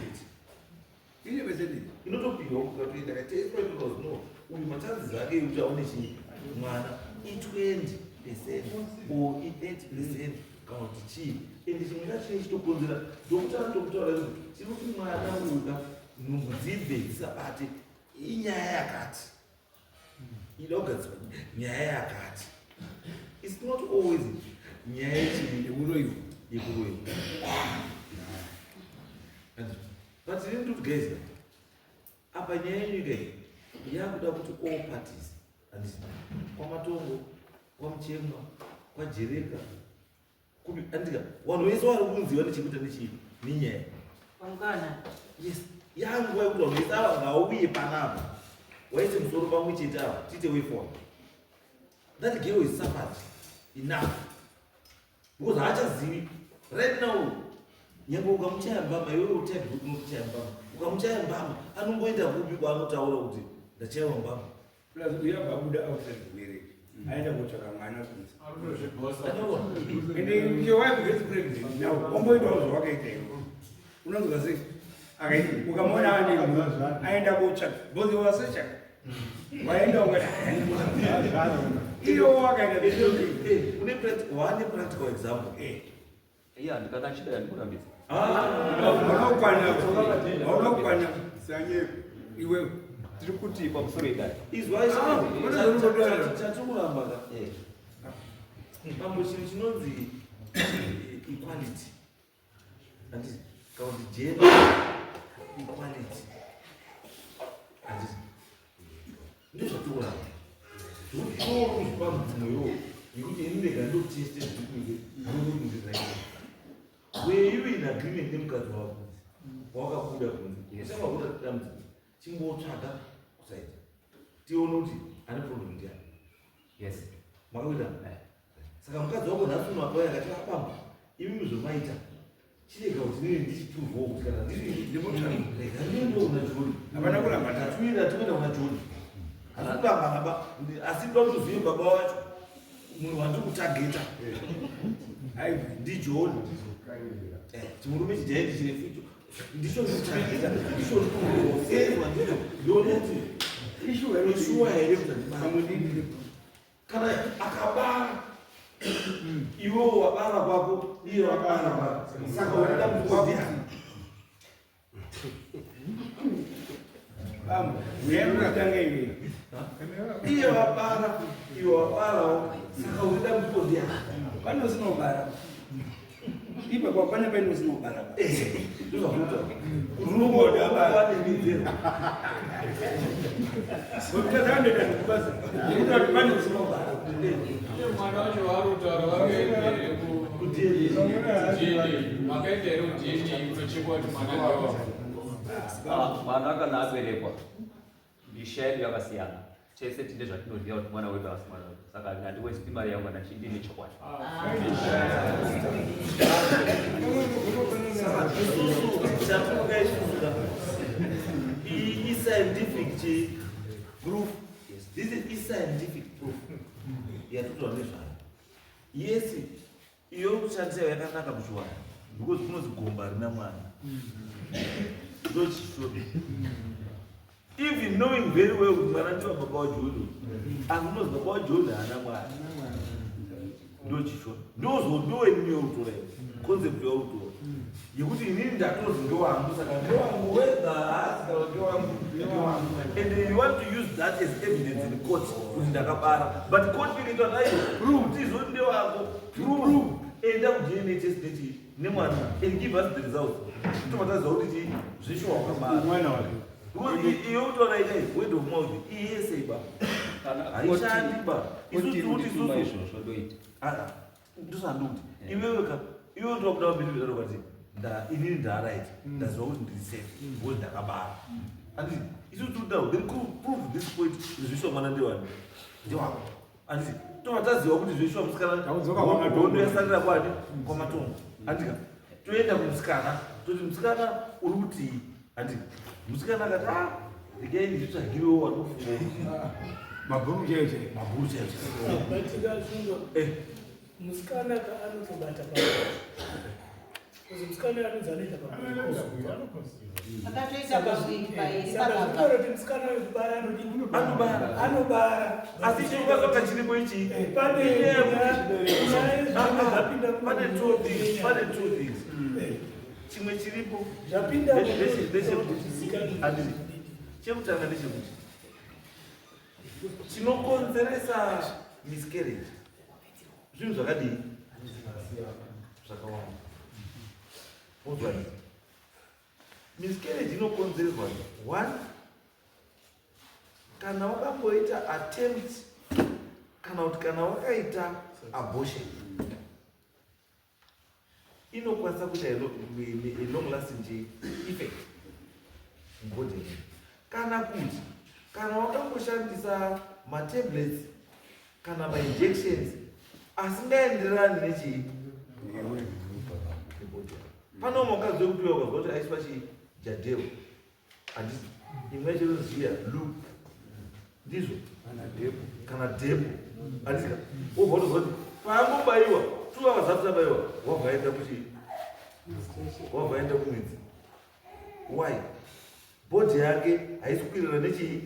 Ine percentage. inotopiwa ukatoenda katestwa itokazi no uyu machances ake ekuti aone chii mwana i20 percent or i30 percent kana kuti chii. Ende chimwe chacho chinenge chitokonzera doctor anotokutaura kuti tiri kuti mwana uyu nhumbu dzibve dzisabate inyaya yakati ida kugadzirwa nyaya yakati. It's not always nyaya yechii Yekuroyiwa. yekuroyiwa. But ini ndikuti guys apa nyaya yenyu kai yakuda kuti all parties handiti kwaMatongo kwaMuchemwa kwaJereka kupi andika vanhu vese vari kunziva nechekuita nechii nenyaya. Wangana. Yes, yanguva yekuti vanhu vese ava ngauye panapa waise musoro pamwe chete ava tiite way forward. That girl is suffered enough because haachazivi right now. Nyange ukamuchaya mbama iwewe utype kuti unokuchaya mbama ukamuchaya mbama anongoenda kupi kwaanotaura kuti ndachaiwa mbama. Plus uya abuda outside the marriage. Aenda kotsvaka mwana kunze. Anoona. And if your wife gets pregnant now, omboitawo zvawakaita iwe. Unonzwa sei? Akaita ukamuona ane nhumbu, aenda kotsvaka. Because wasecha. Waenda ukati iyo wakaita the same thing. Eh, une wane practical example. Eh. Iya, ndikana chida ndikurambidza. Hauna kukwana. Hauna kukwana. Sanyepo. Iwewe. Tiri kuti pamusoro idai. Izwai Ah, unozonotaura. chatirikuramba ka pambo chinhu chinonzi equality handiti kana kuti gender equality handiti ndozvatikuramba zvekuti iwo kuzvipa mubvumo iwowo yekuti ini ndega ndoteste zviri kunze ndinokunze. Were you in agreement nemukadzi wako wakabuda kunze? Yes. Usakabuda dambudziko chimbotsvaga kusaita tione kuti ane problem ndiani. Yes. Makakuita Eh. saka mukadzi wako nhasi uno akauya akati abamba imi zvomaita chirega kuti nini ndichipruvhawo kuti kana ndiri Ndimbotsvaga. rega ndiendewo kuna Joni. Hapana kuramba. Tatuira tikuenda kuna Joni asi kuramba baba asi ndoda kuti uzive baba wacho munhu wandiri kutageta Aiwa. ndiJoni. Chimurume chijaindi chirefu icho ndicho ndikutageta ndicho ndikuosezwa ndicho ndione kuti Ishuwa here? ishuwa here kuti andibara. Pamwe ndini. Kana akabara iwewo wabara kwako iye wabara kwako saka une dambudziko ndiani? Bambo. Uyakutanga iwe. Iye wabara iwe wabarawo saka une dambudziko ndiani? Pane usina kubara. Ipa kwa pane paine usina kubara. Ndozvakuta Runongoda bara. runongoda. Kutazandoita ndikubaza. Ndikuti pane usina kubara. Mwana wacho waari kutaura vakaenda here ku-DNA? Makaenda here ku-DNA kunochekwa kuti mwana ndewavo? Ah, mwana kana aberekwa misha yedu yakasiyana. Tese tine zvatinoziva kuti mwana wedu haasi mwana wedu, saka handiwesti mari yangu kana ndine chokwadi. Isusu chatinoda isusu ka iyi iscientific chi proof. This is iscientific proof yatotaura nezvayo. Yes, iyo kushandisa yakanaka kuchiwana because kunozi gomba harina mwana, ndochishona. Even knowing very well kuti mwana ndiwa baba waJoni, asi unozi baba waJoni haana mwana, ndochishona. Ndozo ndowenini yokutora iyo concept yakutora yekuti inini ndatozi ndowangu, saka ndowangu whether haasi kana ndowangu ndowangu, and you want to use that as evidence in court kuti ndakabara. But court inoitwa nayo kuti izvo ndewako, prove, enda kuDNA test nechi nemwana and give us the results, tobva taziva kuti chi zveshuwa wakabara mwana wake. Because iyo kutaura itai word of mouth iyese ba Kana haishandi ba. Isu koti tiri kuti kundituma isusu izvozvo ndoita. Ndosandikuti iwewe ka iwe ndokuda mbiri kwati nda inini ndaright, ndaziva kuti ndiri safe because ndakabara. Anditi isu tiri kuda then prove this point, zveshuwa mwana ndewani, ndewako. Anditi tobva taziva kuti zveshuwa musikana Takudzoka kwaMatongo. hondo yasarira kwani kwaMatongo. Andika toenda kumusikana toti, "Musikana, uri kutii?" Anditi musikana akati, "A, regai nditsvagirewo wari kufunga." Mabhuru chaiyo chaiyo. Mabhuru chaiyo chaiyo. Batikazvunga musikana ka anotobata pakati, kuzi musikana anonzi anoita pakati. Akatoita paviri pairi. Saka Pakabva. zvinotaura kuti musikana wekubara anodini? Anobara. Anobara. Asi chirikwazoka chiripo ichi Pane inyaya yekuti nyaya yezvinenge zvapinda. Pane two things, pane two things. Chimwe chiripo Zvapinda. Ndechekuti handiti chekutanga ndechekuti chinokonzeresa miscarriage zvinhu zvakadii zvakawanda. Unzwa, miscarriage inokonzerwa, one, kana wakamboita attempt kana kuti kana wakaita abortion, inokwanisa kuita a long lasting effect mubody yemunhu. Kana kuti kana wakamboshandisa matablets kana mainjections asingaenderani nechii nebody yako. Pane umwe mukadzi wekuti wakazwa kuti aiswa chii, Jadelle, handiti? Imwe yacho inoziya loop, ndizvo, kana Depo, handiti? Wobva utozwa kuti paangobayiwa 2 hours after abayiwa, wabva aenda kuchii, wabva aenda kumwedzi. Why? Body yake haisi kuwirirana nechii.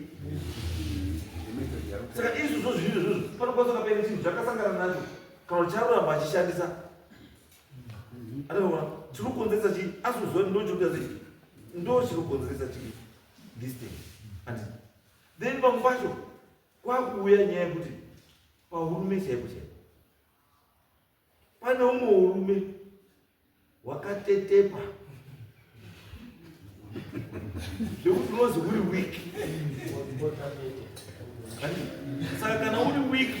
Saka izvozvo zvinhu izvozvo panokwanisa kapaine chinhu zvakasangana nacho kana kuti charuramba achishandisa. Anoona chiri kukonzeresa chii, asi kuziva kuti ndo chiri kuita sei, ndo chiri kukonzeresa chii this thing. And then pamwe pacho kwakuuya nyaya yekuti paurume chaipo chaipo pane umwe urume hwakatetepa zvekuti unozi uri weak. Saka kana uri weak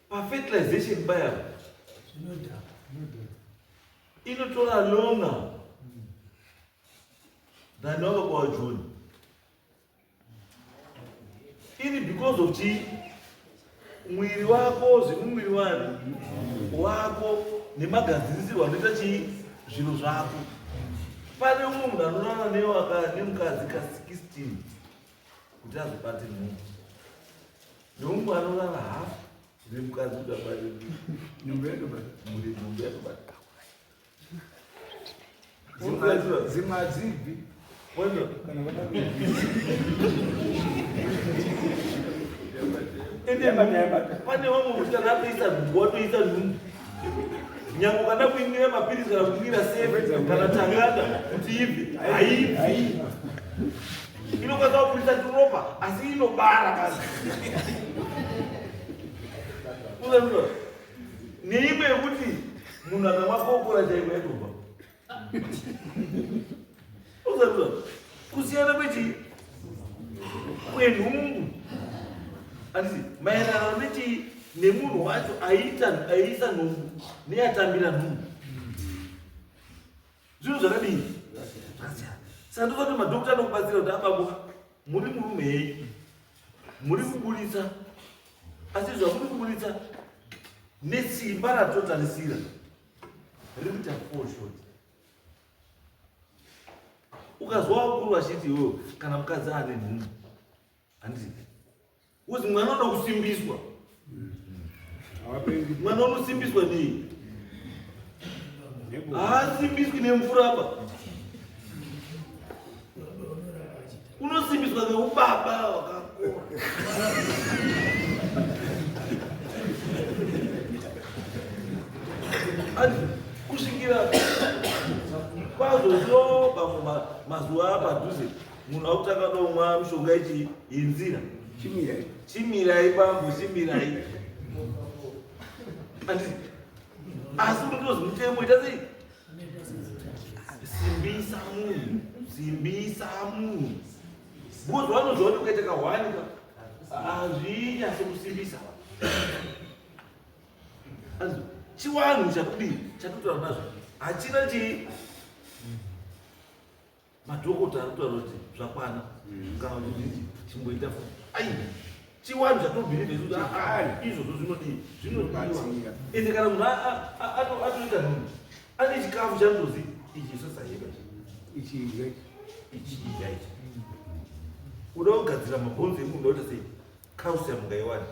pafertilization paya inotora longer than wababa waJoni ini because of chii? Mwiri wako, zvemumwiri wani wako nemagadzirisirwo anoita chii zvinhu zvako. Pane umwe munhu anorara newaka nemukadzi ka16 kuti azobate nhumbu, neumwe anorara hafu nemukadzi kuti abate Nhumbu yatobata. Mhuri, nhumbu yatobata. Dzimwe hadzibvi. Wena. Kana vada. Ende Yabata, yabata. pane vamwe kuti kana atoisa nhumbu, watoisa nhumbu, nyange kana kuimwira mapirisi kana kumwira sefe kana tanganda kuti ibve, haibvi. Inokwanisa kubudisa turopa asi inobara basi. Unoziva, neimwe yekuti munhu akamwa kokora chaiko yatobva. Unoziva kusiyana kwechi kwenhumbu, handiti, maererano nechi nemunhu wacho aita aiisa nhumbu neyatambira nhumbu, zvinhu zvakadii zvakasiyana. Saka ndozati madhokota anokubatsira kuti ababuka muri murume hei. Muri kuburitsa, asi zvamuri kuburitsa nesimba ratotarisira riri kuita fall short. Ukazwa vakuru vachiti iwewe kana mukadzi ane nhumbu, handiti uzi mwana unoda kusimbiswa. Mwana unosimbiswa nei? Haasimbiswi nemvura apa, unosimbiswa neubaba wakakora. Kusvikira kwazozoba mazuva padhuze, munhu akutanga domwa mishonga ichi inzira. Chimirai. Chimirai bambo, chimirai. Handiti asi unotozi mutemo ita sei? Simbisa munhu, simbisa munhu, because vanoziva kuti ukaita kahwani ka hazvinyase kusimbisa. Asi chiwanhu chatodii chatotaura nazvo hachina chii. Madhokota ari kutaura kuti zvakwana kana kuti chimboita fu ai chiwanhu chatobhirivha isu kuti izvozvo zvinodii, zvinodiwa. Ende kana munhu atoita nhumbu, ane chikafu chanotozi ichi sasaheba ichi, idya ichi, idya ichi. Uda kugadzira mabhonzo emunhu, uda kuita sei, calcium ngaiwani.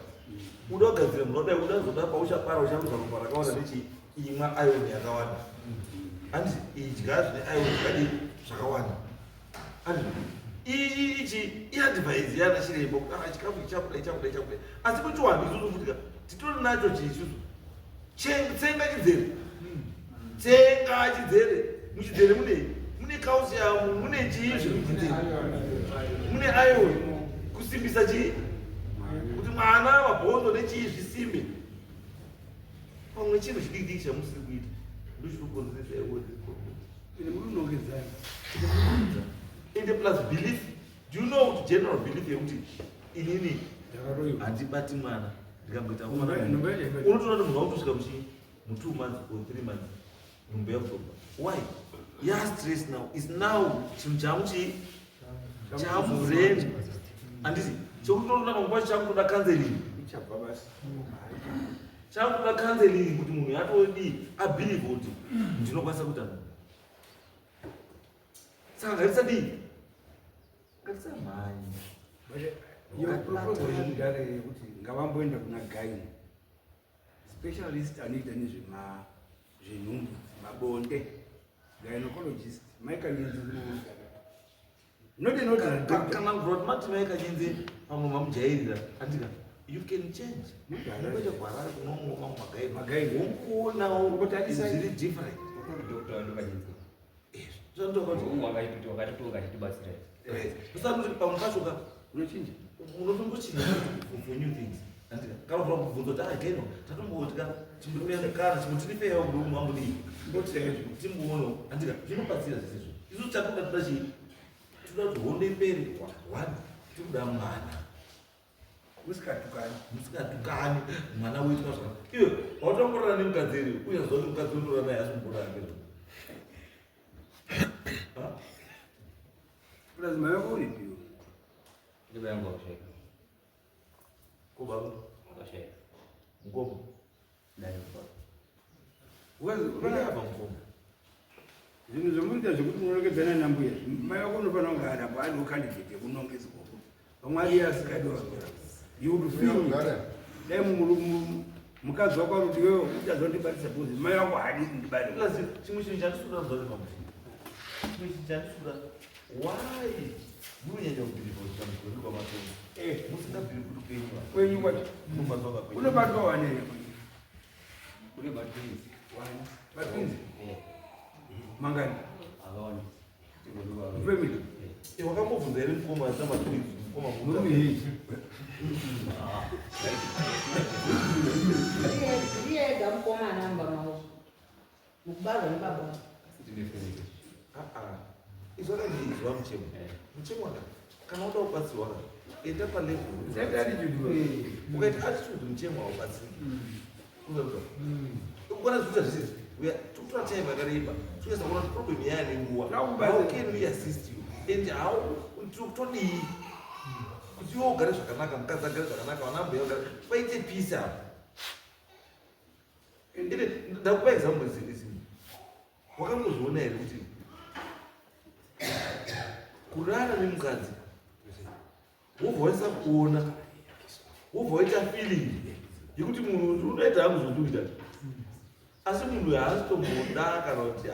Uda kugadzira munhu, uda uda zoda pauchapara ucharuza ropa rakawanda nechi, imwa iron yakawanda. Handiti idya zvine iron zvakadii, zvakawanda. Handiti ichi iadvise yana chiremba kuti chikafu ichi chakuda, chakuda, chakuda. Asi kuchiwanhu isusu futika titori nacho chii isusu? Tsenga chidzere, tsenga chidzere. Muchidzere mune calcium, mune chii zviri muchidzere, mune iron kusimbisa chii, kuti mwana mabhonzo nechii zvisimbe. Pamwe chinhu chidiki diki chamusiri kuita ndochinokonzeresa all these problems. Ine muri unongedzana. Ende plus belief. Do you know kuti general belief yekuti inini Ndakaroyiwa. handibati mwana, ndikangoita mwana, Nhumbu yacho haibati. unotoona kuti munhu wautosvika muchii, mu 2 months or 3 months nhumbu yakutobva. Why? Ya stress now is now chinhu chamuchii, chamubrain, handiti? Chekutoona pamwe pacho chakutoda counseling. Ichabva basi. Chakutoda counseling kuti munhu yatodii, abelieve kuti ndinokwanisa kuita nhumbu. Saka ngatisadii, ngatisamhanyi. But your proposal yekudhara yekuti ngavamboenda kuna gynae specialist anoita nezvenhumbu, mabonde, gynecologist Maikanyenzi, not an ordinary doctor. Kana kuti mati Maikanyenze, pamwe mamujairira, andika you can change. Unoita kuHarare kunoongoma mumagaini. Magaini. Wonkuonawo Ngotarisa- zviri different. Doctor wandokanyenzi. Zvandoka kuti Umwe wakatitoga achitibatsira. Usati kuti pamwe pacho ka Unochinja. Unotombochinja for new things, andika kana kuva kubvunza kuti ageno tatombotya chimbotipea kana chimbotinifeyawo kuti umwe wambodii. Ndotisaizvo. Timboona, andika zvinobatsira zvisizvo. Isusu chatoda, toda chii? Toda kuti hondo ipere. One, tikuda mwana. Usikatukani. Musikatukani, mwana uitwa zvakanaka. Iwe wautongorora nemukadzi ere? Uyaziva kuti mukadzi unorora naye asi mukorora ngezvo. Plus mai vako uripiwo. Ndiba yangu wakashaika. Ko baba? Wakashaika. Mukoma? Dai. Uyabva mukoma. Zvinhu zvomunoita zvekuti munonongedzana nambuya, mai vako unofanira kunge arapo ariwo candidate yekunongedzwa. Vamwe ari asikadi wagora, you would feel it. Dai mukadzi wako ari kuti iwewe uchazondibatisa because mai vako haadi kundibata. Plus chimwe chinhu chandisuda kuziva kuti mamuti, chimwe chinhu chandisuda, why munonyanya kubhirivha kuti dambudziko riri kwamatongo, musingabhiri kuti kwenyu? Kwenyu kwacho. Unobatwa kakwenyu. Unobatwa wane here? Kune matwins. Matwins? Eh. Mangani? Akawandisa. Family. Wakambobvunza here mukoma asina matwins? Mukoma? Murume hei? Ndiye ega mukomana mumba mavo mukubarwa nebaba vavo. Tine family. Izvakandizwa muchemo, muchemo waka kana uda kubatsirwa ka, enda palevel. Usaita attitude. Ukaita attitude, muchemo, haubatsiriki. Ukona zvikuita zvisizvo, totora time yakareba toesa kuona kuti problem yaya nenguva. Takubatsira. How can we assist you and how todii kuti Kuti iwe ugare zvakanaka, mukadzi agare zvakanaka, vana mbuya vagare, paite peace apa. Ende ndakupa example zimwe. Wakambozviona here kuti kurara nemukadzi wobva waisa kuona, wobva waita feeling yekuti munhu unoita hangu zvondikuita, asi munhu haasitomboda kana kuti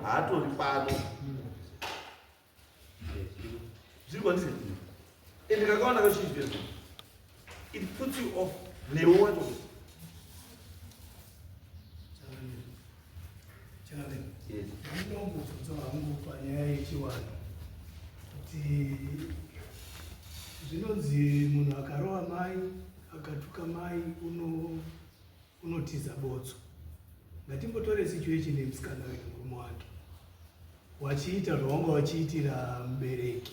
haatori pano zviri kwandise. Ende kakawana kazhinji it puts you off newe wacho. Yes. Ndinombobvunza hangu panyaya yechivanhu kuti zvinonzi munhu akarova mai, akatuka mai, unotiza botso. Ngatimbotore situation yemusikana uyu nemurume wake wachiita zvawanga wachiitira mubereki.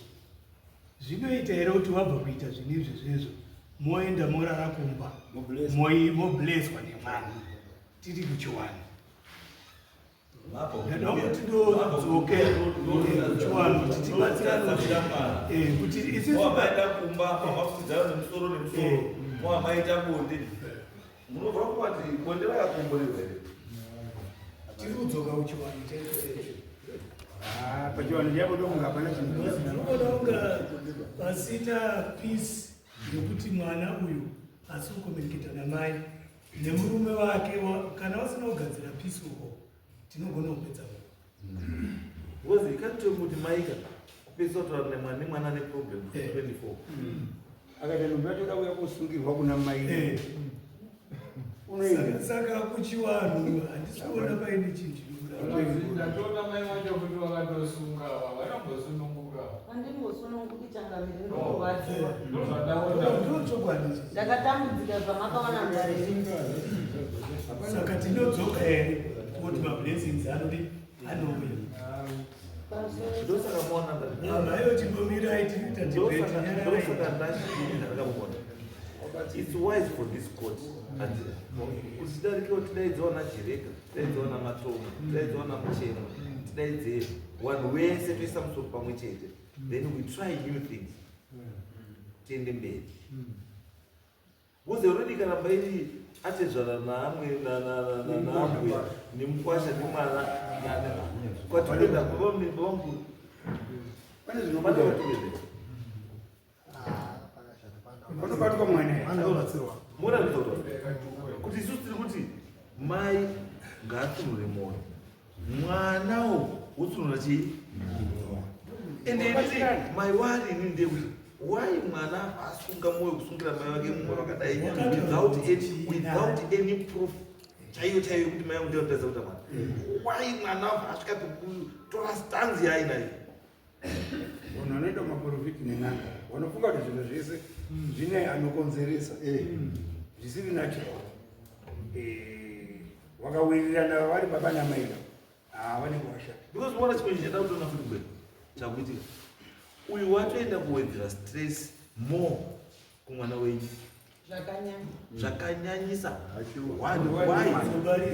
Zvinoita here kuti wabva kuita zvinhu izvi zvezvo, moenda morara kumba, mobleswa nemwana? Tiri kuchiwanhu, ndada kuti ndodzoke kuchiwanhu kuti tibatsirane kuti isusu Wamaenda kumba, mamafukidzana nemusoro nemusoro, mawamaita bonde, munobva kuwati bonde rakakomborerwa here? Tiri kudzoka kuchiwanhu chaicho chaicho. Ah, pachivanhu chaipo ndokunga hapana chinhu. Ndinoona kunga pasina peace yekuti mwana uyu asi kucommunicata namai nemurume wake, kana vasina kugadzira peace uko, tinogona kupedza nguva. Because you can't tell me kuti maika kupedzisa kutaura nemwana, nemwana ane problem 24. Akaita nhumbi yacho, da kuya kusungirwa kuna mai. Unoenda. Saka kuchiwanhu handisi kuona paine chinhu chinobuda. Ndatoona mai vacho kuti vakatosunga, vanombosununguka. Handimbosununguki, changamiri, ndokurwadziwa. Ndozvandaona. Ndo chokwadi ichi. Ndakatambudzika zvamakaona mudariri. Saka tinodzoka here kuti mablessings anodi anouya? Ndosaka muona ndati Maiyo, chimbomirai, tinoita debate. Ndosaka ndachii ndakamuona it's wise for this court kuti tidarikewo, tidaidzewo naJereka, tidaidzewo naMatomo, tidaidzewo naMuchema, tidaidze vanhu vese, toisa musoro pamwe chete, then we try new things, tiende mberi. Because already kana mbairi atezvara naamwe naambuya nemukwasha nemwana, kwatikuenda babamukuru? Pane zvinobuda, panobatwa mwana. Mona nditaura kuti isusu tiri kuti mai ngaatsunure mwoyo, mwanawo wotsunura chii. Ende nditi mai wari inini ndeyekuti why mwana asunga mwoyo kusungira mai vake mumwe vakadai without any proof chaiyo chaiyo yekuti mai vangu ndiyo nditadza kuita mwana. Why mwana asvika pekutora stance yaainayo? Vanhu vanoita maprofiti nen'anga vanofunga kuti zvinhu zvese zvine anokonzeresa zvisiri natural. Vakawirirana vari baba namai, vanenge vashata. Because uona chimwe chinhu chada kutoona futi mberi chakuitika, uyu watoenda kuwedzera stress more kumwana wenyu. Zvakanyanya. Zvakanyanyisa. One, why?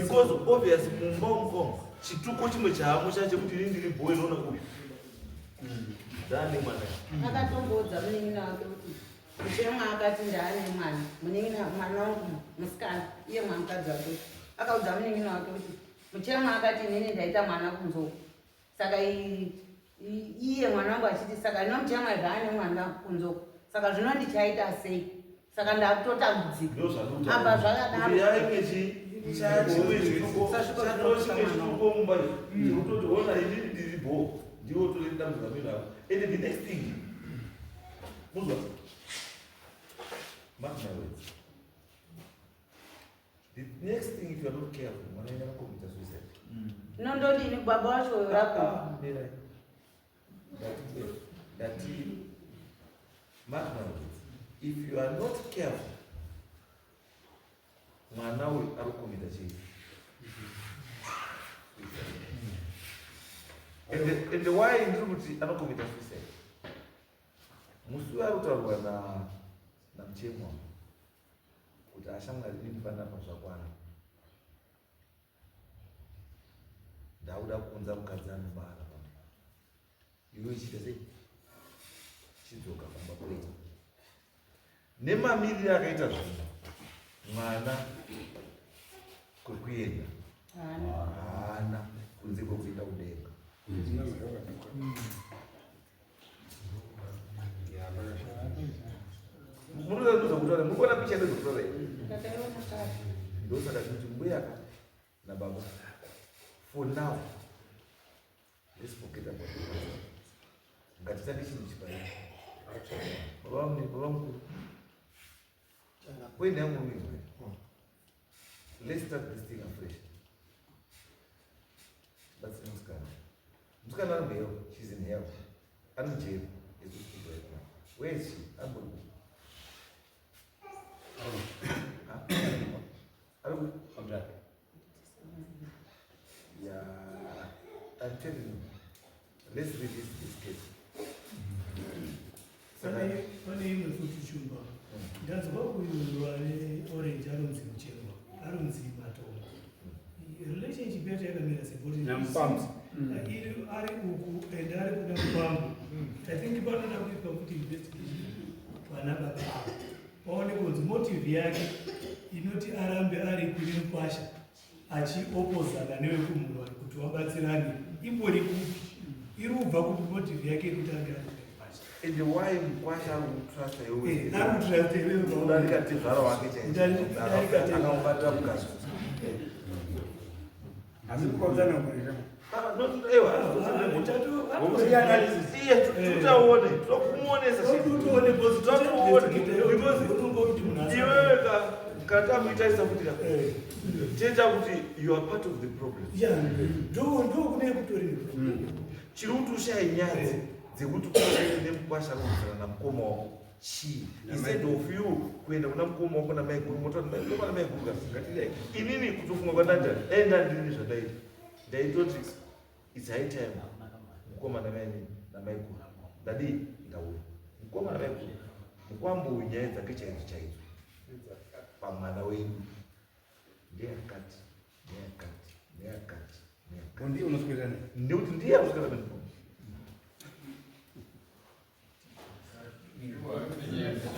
Because obvious mumba umu chituko chimwe chaamo chachekuti ini ndiri boy, noona uyu ndaane mwana. Akatomboudza munin'ina wake kuti muchemwa akati ndaane mwana, munin'ina, mwana wangu musikana, iye mwamukadzi wake akaudza munin'ina wake kuti muchemwa akati inini ndaita mwana kunzou, saka iye mwana wangu achiti saka ino muchemwa zvaane mwana kunzou, saka zvino ndichaita sei? Saka ndakutotambudzika apa zvakadaro. Yaimwe chimwe chituko, chatoo chimwe chituko mumba chekutoti ona inini ndiri bo, ndiwo tore dambudziko mino ako. And the next thing muzwa, mark my words, the next thing, if you are not careful, mwana enda anocommita suicide. Inondodini baba wacho rapo? Ah, mirai. Ndati mark my words, if you are not careful, mwana uyu ari kucommita chii. And why ndiri kuti anocommita suicide? Musi uyo ari kutaurwa namuchemwa kuti ashamwari inini panapa zvakwana, ndakuda kuunza mukadzi anobara pano, iwe chiita sei, chidzoka kumba kwenyu. Nemamiriro akaita zvinhu, mwana kwekuenda haana kunze kwekuenda kudenga. Munoda ndozokutaura, mukuona picha ndozokutaura iyi. Ndosaka kuti mbuya nababa for now let's forget about the past. Ngatitange chinhu chipai. Baba baba mukuru. Point yangu muizwe. Let's start this thing afresh. Batsira musikana. Musikana ari muhell. She's in hell. Ari mujeri. As we speak right now. Where is she? Ambori kupi? Ari kupi? Yeah, I'm telling you. Let's release this case. Pane imwe futi shumba. Ndanzwa uyu ane orange anonzi Muchengwa, anonzi Matongo. Relationship yacho yakamira sekuti Namupambo. Iri ari uku and ari kuda mupambo. I think panoda kuitwa kuti investigation pana baba ava. Paone kunzi motive yake inoti arambe ari kune mukwasha achiopozana newekumurwari kuti wabatsirane imbori kupi, iri kubva kupi motive yake yekuti ange ari kune mukwasha. And why mukwasha ari kutrusta iwewe? Ari kutrusta iwewe. Kudarika tezvara wake chaiye. Kudarika tezvara. Akamubatira mukadzi. Asi kukodzana kurira. Ah, no, ewa, iye tutaone, tokumuonesa Totoone because Totoone, because iwewe kana tamuitarisa kuti ka tiita kuti you are part of the problem. Ndo kune kutori. Chiri kuti ushaye nyadzi dzekuti uende nemukwasha kudzana namukoma wako chii, instead of you kuenda kuna mukoma wako namaiguru, motaura mukoma namaiguru kasi ngatidai. Inini kutofunga kwandaita, dai ndandini zvandaita, ndaitoti it's high time mukoma namainini namaiguru ndadii, ndauya mukoma namaiguru, mukwambo uyu nyaya dzake chaidzo chaidzo pamwana wedu ndeyakati, ndeyakati, ndeyakati, ndeyakati. Ndiye unoswera naye. Nekuti ndiye anoswera naye.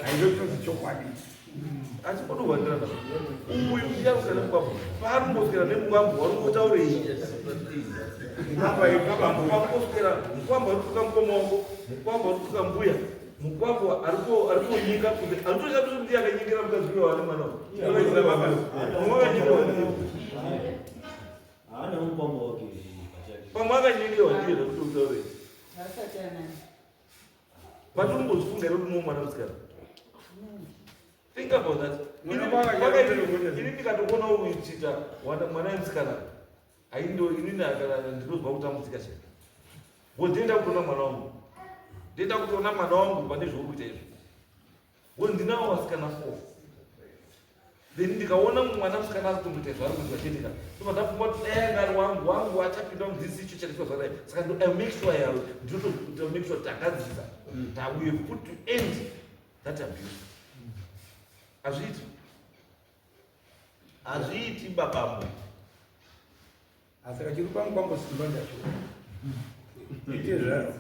Haizototi chokwadi. Asi kunowandirana uyu ndiye anoswera nemukwambo, paari kumboswera nemukwambo wari kungotaurei, pangoswera mukwambo ari kutuka mukoma wako, mukwambo ari kutuka mbuya, mukwambo ari konyika kuti aritoita kuti ndiye akanyengera mukadzi uyo ane mwana mumwe akanyengerwa ndiye. Haana mukwambo wake pachake. Pamwe akanyengerwa ndiye zvekuti utaurei. Vasati anani. But unombozifunga here kuti mumwe mwana musikana? Think about that. Mwana wake. Ini ndikatokuona uchiita mwana wemusikana, haindo inini akana ndinozwa kutambudzika chete. Ndinoenda kutoona mwana wangu. Ndinoenda kutoona mwana wangu pane zvauri kuita izvo. Ndinawo vasikana 4. Then ndikaona mwana musikana ari kutomboita zvaari kuitwa chete ka, ndobva ndafunga kuti dai anga ari wangu, wangu achapinda mudzidzisi icho chakaitwa zvakadai. Saka I make sure yawe ndinotoita make sure tagadzirisa that we have put to end that abuse. Hazviiti, hazviiti babambo. Asi kachiri pamukwambo simba ndacho. Ite zvaro.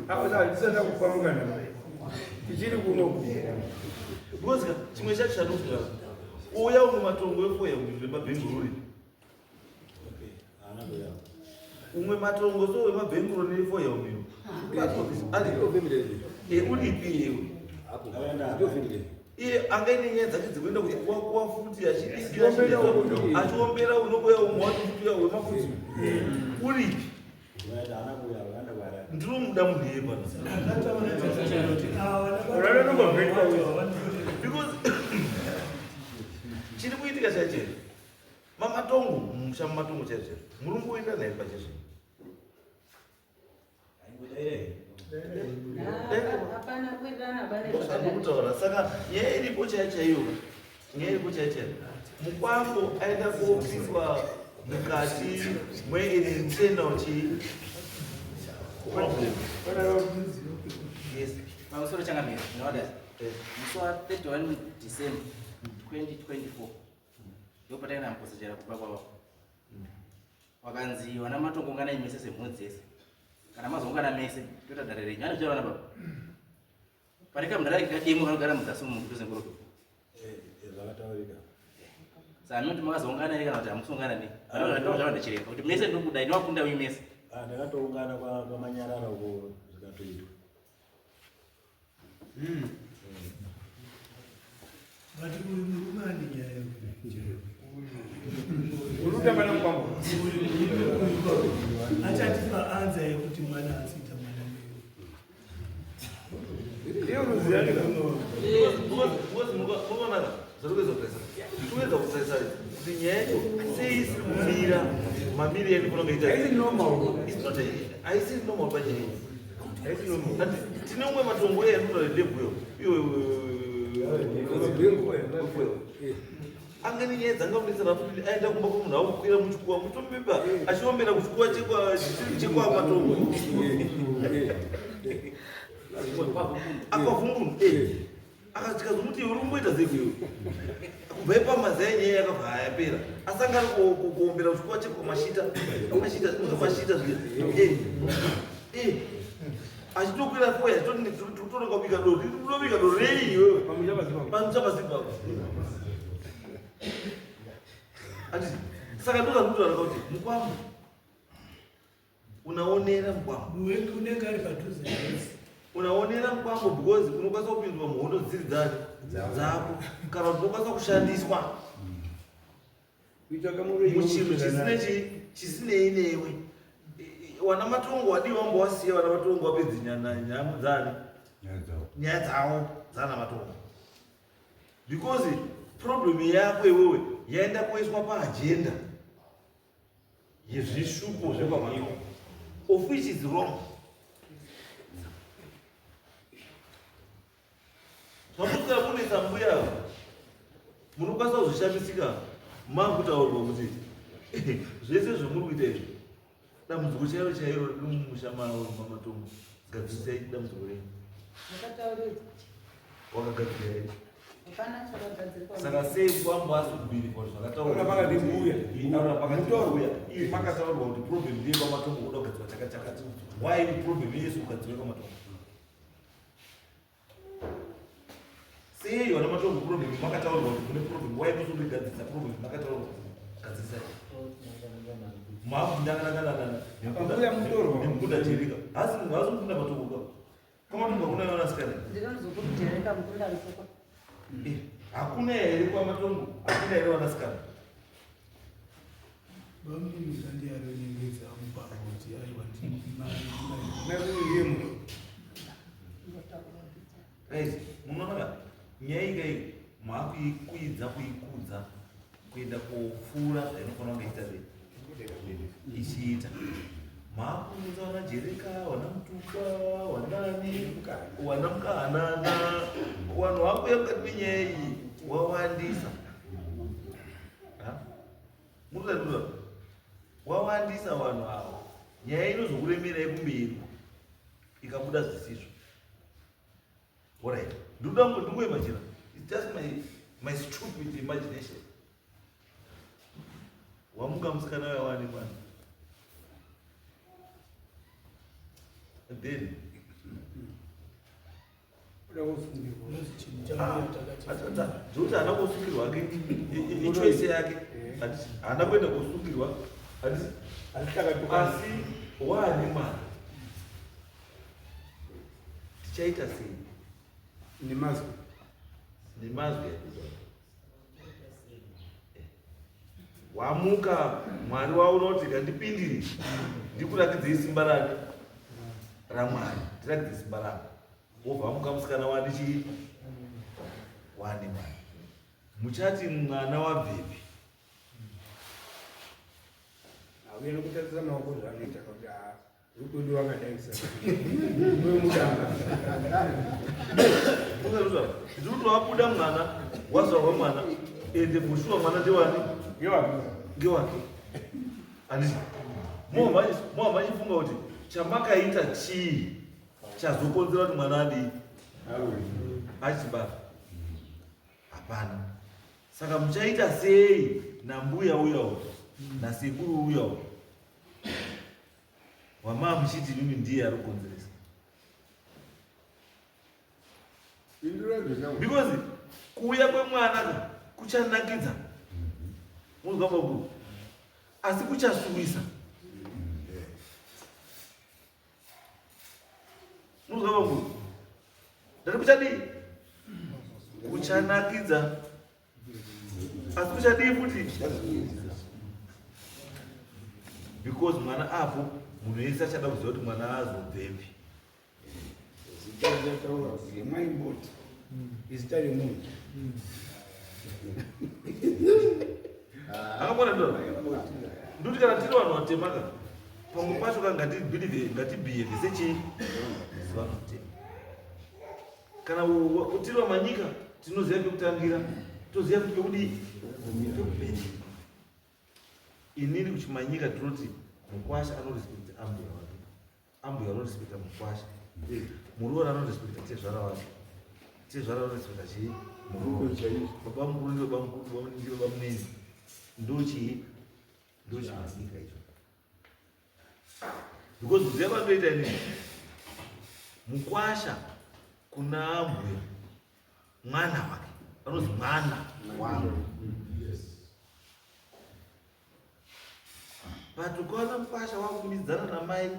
Apo hatisada kupa mukana. Tichiri kuno. Because chimwe chacho chandinofunga, uya umwe matongo efoya wemabhengururi, umwe matongo so wemabhenguro nefoya umiyo ari uripi iwe? Iye angaine nyaya dzake dzekuenda kuti kuwa futi achiombera, unongoya umwe wacho futi uya wemafudzi uripi? Ndinomuda munhu iye pano because chiri kuitika chaicho mamatongo mumusha mumatongo chaizvo chaizvo muri kungoenda naye pachezvo. Hapana kuwirirana pane. Ndokutaura saka nyaya iripo chaiyo chaiyo, nyaya iripo chaiyo chaiyo, mukwambo aenda kopiswa mukati mweinternal chi problem. Yes. Pamusoro changamira, ndinoda musi wa31 December 2024 ndopataenda muposachera kuba kwavo, wakanzi vana matongo unganai mese semhuri dzese, kana mazoungana mese toita dare renyu. Anozvitaura vana baba. Pane kamudhara kademo kanogara muzasi umu kudhuze ngorodo. Zvakataurika. Saka anoti makazoungana here kana kuti hamusi nei? Ndozvava ndachireva kuti mese ndinobuda ndinowakunda uyu mese. Ah, ndakatoungana kwamanyarara uko zvikatoitwa. But uyu murume ane nyaya Urikutamba nemukwambo. Achatipa anza yekuti mwana asiita mwana Iye unoziva nika. Munoona zvarikuedza kutarisa tikuedza kutarisa kuti nyaya yacho sei isiri kumira mamiriro yainofanira kunge ita. Haisi normal. It's not haisi normal panyaya. Haisi normal. Ati tine umwe matongo eanotaura ndebhuyo iwe angani nyaya dzanga kunetsana futi aenda kumba kwemunhu akukwira muchikuwa mutombiba achiombera kuchikuwa chekwa matongo akavhumbunu akatikazomuti uri kumboita sei kuiwe kubva ipamaza yenyaya yakabva yapera asi anga ari kuombera kuchikuwa chekwa mashita mashita mashita zviya achitokwira foya achitoti tikutoronga kubika doro unobika doro rei iwewe pamusha pazimbabwe anditi saka ndozvandinotaura kuti mukwambo unaonera mukwambo unenge ari padhuze nhasi. Unaonera mukwambo because unokwanisa kupindwa muhondo dzisiri dzani dzako kana kuti unokwanisa kushandiswa Kuitsvaka muroyi muchinhu chisine chisinei newe. Wana matongo wadii wamba wasiya wana matongo wapedze nyaya dzani nyaya dzavo dzana matongo because problem yako iwewe yaenda kuiswa paagenda yezvishupo zvekwamatongo, of which is wrong. Zvamusira kunetsa mbuya, munokwanisa kuzvishamisika makutaurwa kuti zvese zvamuri kuita izvi, dambudziko chairo chairo riri mumusha mamatongo, gadzirisai dambudziko renyu. Makatauridzwa. Wakagadzira here? Hapana chakagadzirwa. Saka sei kwamba asi kubhirikwa Taura pakati mbuya. Taura pakati mbuya. Iye makataurwa kuti problem ndiye kwamatongo kuda kugadzirwa chakati chakati. Why problem yese kugadzirwa kwamatongo? Sei vana matongo problem makataurwa kuti kune problem, why musikuigadzirisa problem makataurwa kugadzirisa? Mbuya mutorwa. Nemukunda jerika hasi hasi mukunda matongo ka kwamatongo hakuna vanasikana. Ndinozukuru Jereka mukunda musoko. Hakuna here kwamatongo? Hakuna here vanasikana? Bamunini kandi aronyengedza mukwambo kuti aiwa ndimai. Mai ndiye muroyi. Guys, munoona ka nyaya ikai maakuikwidza kuikudza kuenda kopfuura zvainofanira kunge ichiita sei ichiita. Maakuudza vana Jereka, vana Mutuka, vanani, vana Mukahanana, vanhu vakuya mukati menyaya iyi wawandisa. Ha? Murikuratidza wawandisa vanhu ava, nyaya inozokuremerai kumberi ikabuda zvisizvo. Alright, ndikuda ndikuimagina, it's just my stupid imagination. Wamuka musikana uya wani mwana and then Kuda kusungirwa. Unozi chinhu chambuya takati. Zvekuti haana kusungirwa ake ichoice yake. Handiti haana kuenda kusungirwa, handiti? Asi takatukana. Asi waane mwana, tichaita sei? Nemazwi. Nemazwi ekuita. Wamuka Mwari waona kuti ngandipindire ndikurakidzei simba rani raMwari, ndirakidze simba rangu. Wobva wamuka musikana wani chii wane mwana, muchati mwana wabvepi? Auya nekutarisa maoko zvaanoita kuti haa rukwedu wakadaisa mudanga. Ndikuti wabuda mwana, wazvarwa mwana, ende bushuwa mwana ndewani? Ngewake, handiti? Moha machifunga kuti chamakaita chii chazokonzera kuti mwana adii achibata hapana. Saka muchaita sei nambuya uyawo nasekuru uyawo wamaa muchiti mimi ndiye ari kukonzeresa? Because kuuya kwemwana ka kuchanakidza muzwa makuru, asi kuchasuwisa muzwa makuru. Ndati kuchadii? Kuchanakidza asi kuchadii futi, because mwana apo munhu wese achada kuziva kuti mwana azobvepi. Zita richataura remaimboti izita remunhu. Akakwana ndo ndoti kana tiri vanhu vatema ka, pamwe pacho ka ngatibelieve, ngatibehave sechii, sevanhu vatema. Kana tiri vamanyika tinoziva pekutangira, toziva kuti pekudii, pekupedza. Inini kuchimanyika tinoti mukwasha anorespekta ambuya wake, ambuya anorespekta mukwasha, muroora anorespekta tezvara wake, tezvara anorespekta chii, muroora, baba mukuru ndi baba mukuru, baba munini ndi baba munini. Ndochii, ndochimanyika icho, because kuziva kwandinoita inini, mukwasha kuna ambuya mwana wake anozi mwana wangu. But ukaona mukwasha wakumidzana namai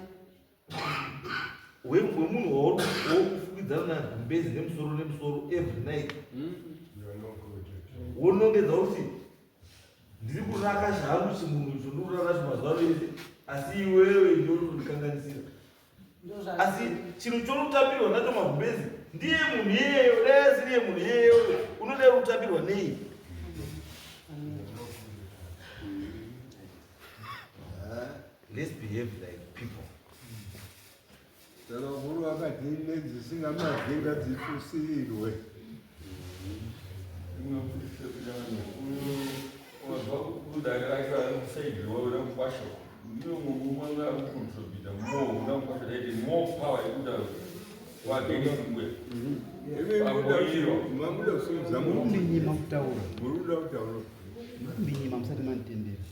wemunhu wauri kufukidzana nagumbezi nemusoro nemusoro every night, wonongedza kuti ndiri kuraka zvangu chimunhu icho, ndiri kurara nacho mazuva ano ese, asi iwewe ndiwe unondikanganisira. Asi chinhu chonotambirwa nacho magumbezi ndiye munhu iyeyo. Dai asiriye munhu iyeyo, unodai kutambirwa nei? Let's behave like people. Saka vakuru vakati nedzisingamadyi ngadzitusirirwe. Wazwa kudare rake arimusaidhiwa ramukwasha ndiyo mumwe akucontributa more kuna mukwasha daite more power yekuda waagainst mbuya. Mamuda kusimudza. Murikuminyima kutaura. Muri kuda kutaura. Murikuminyima musati manditendera.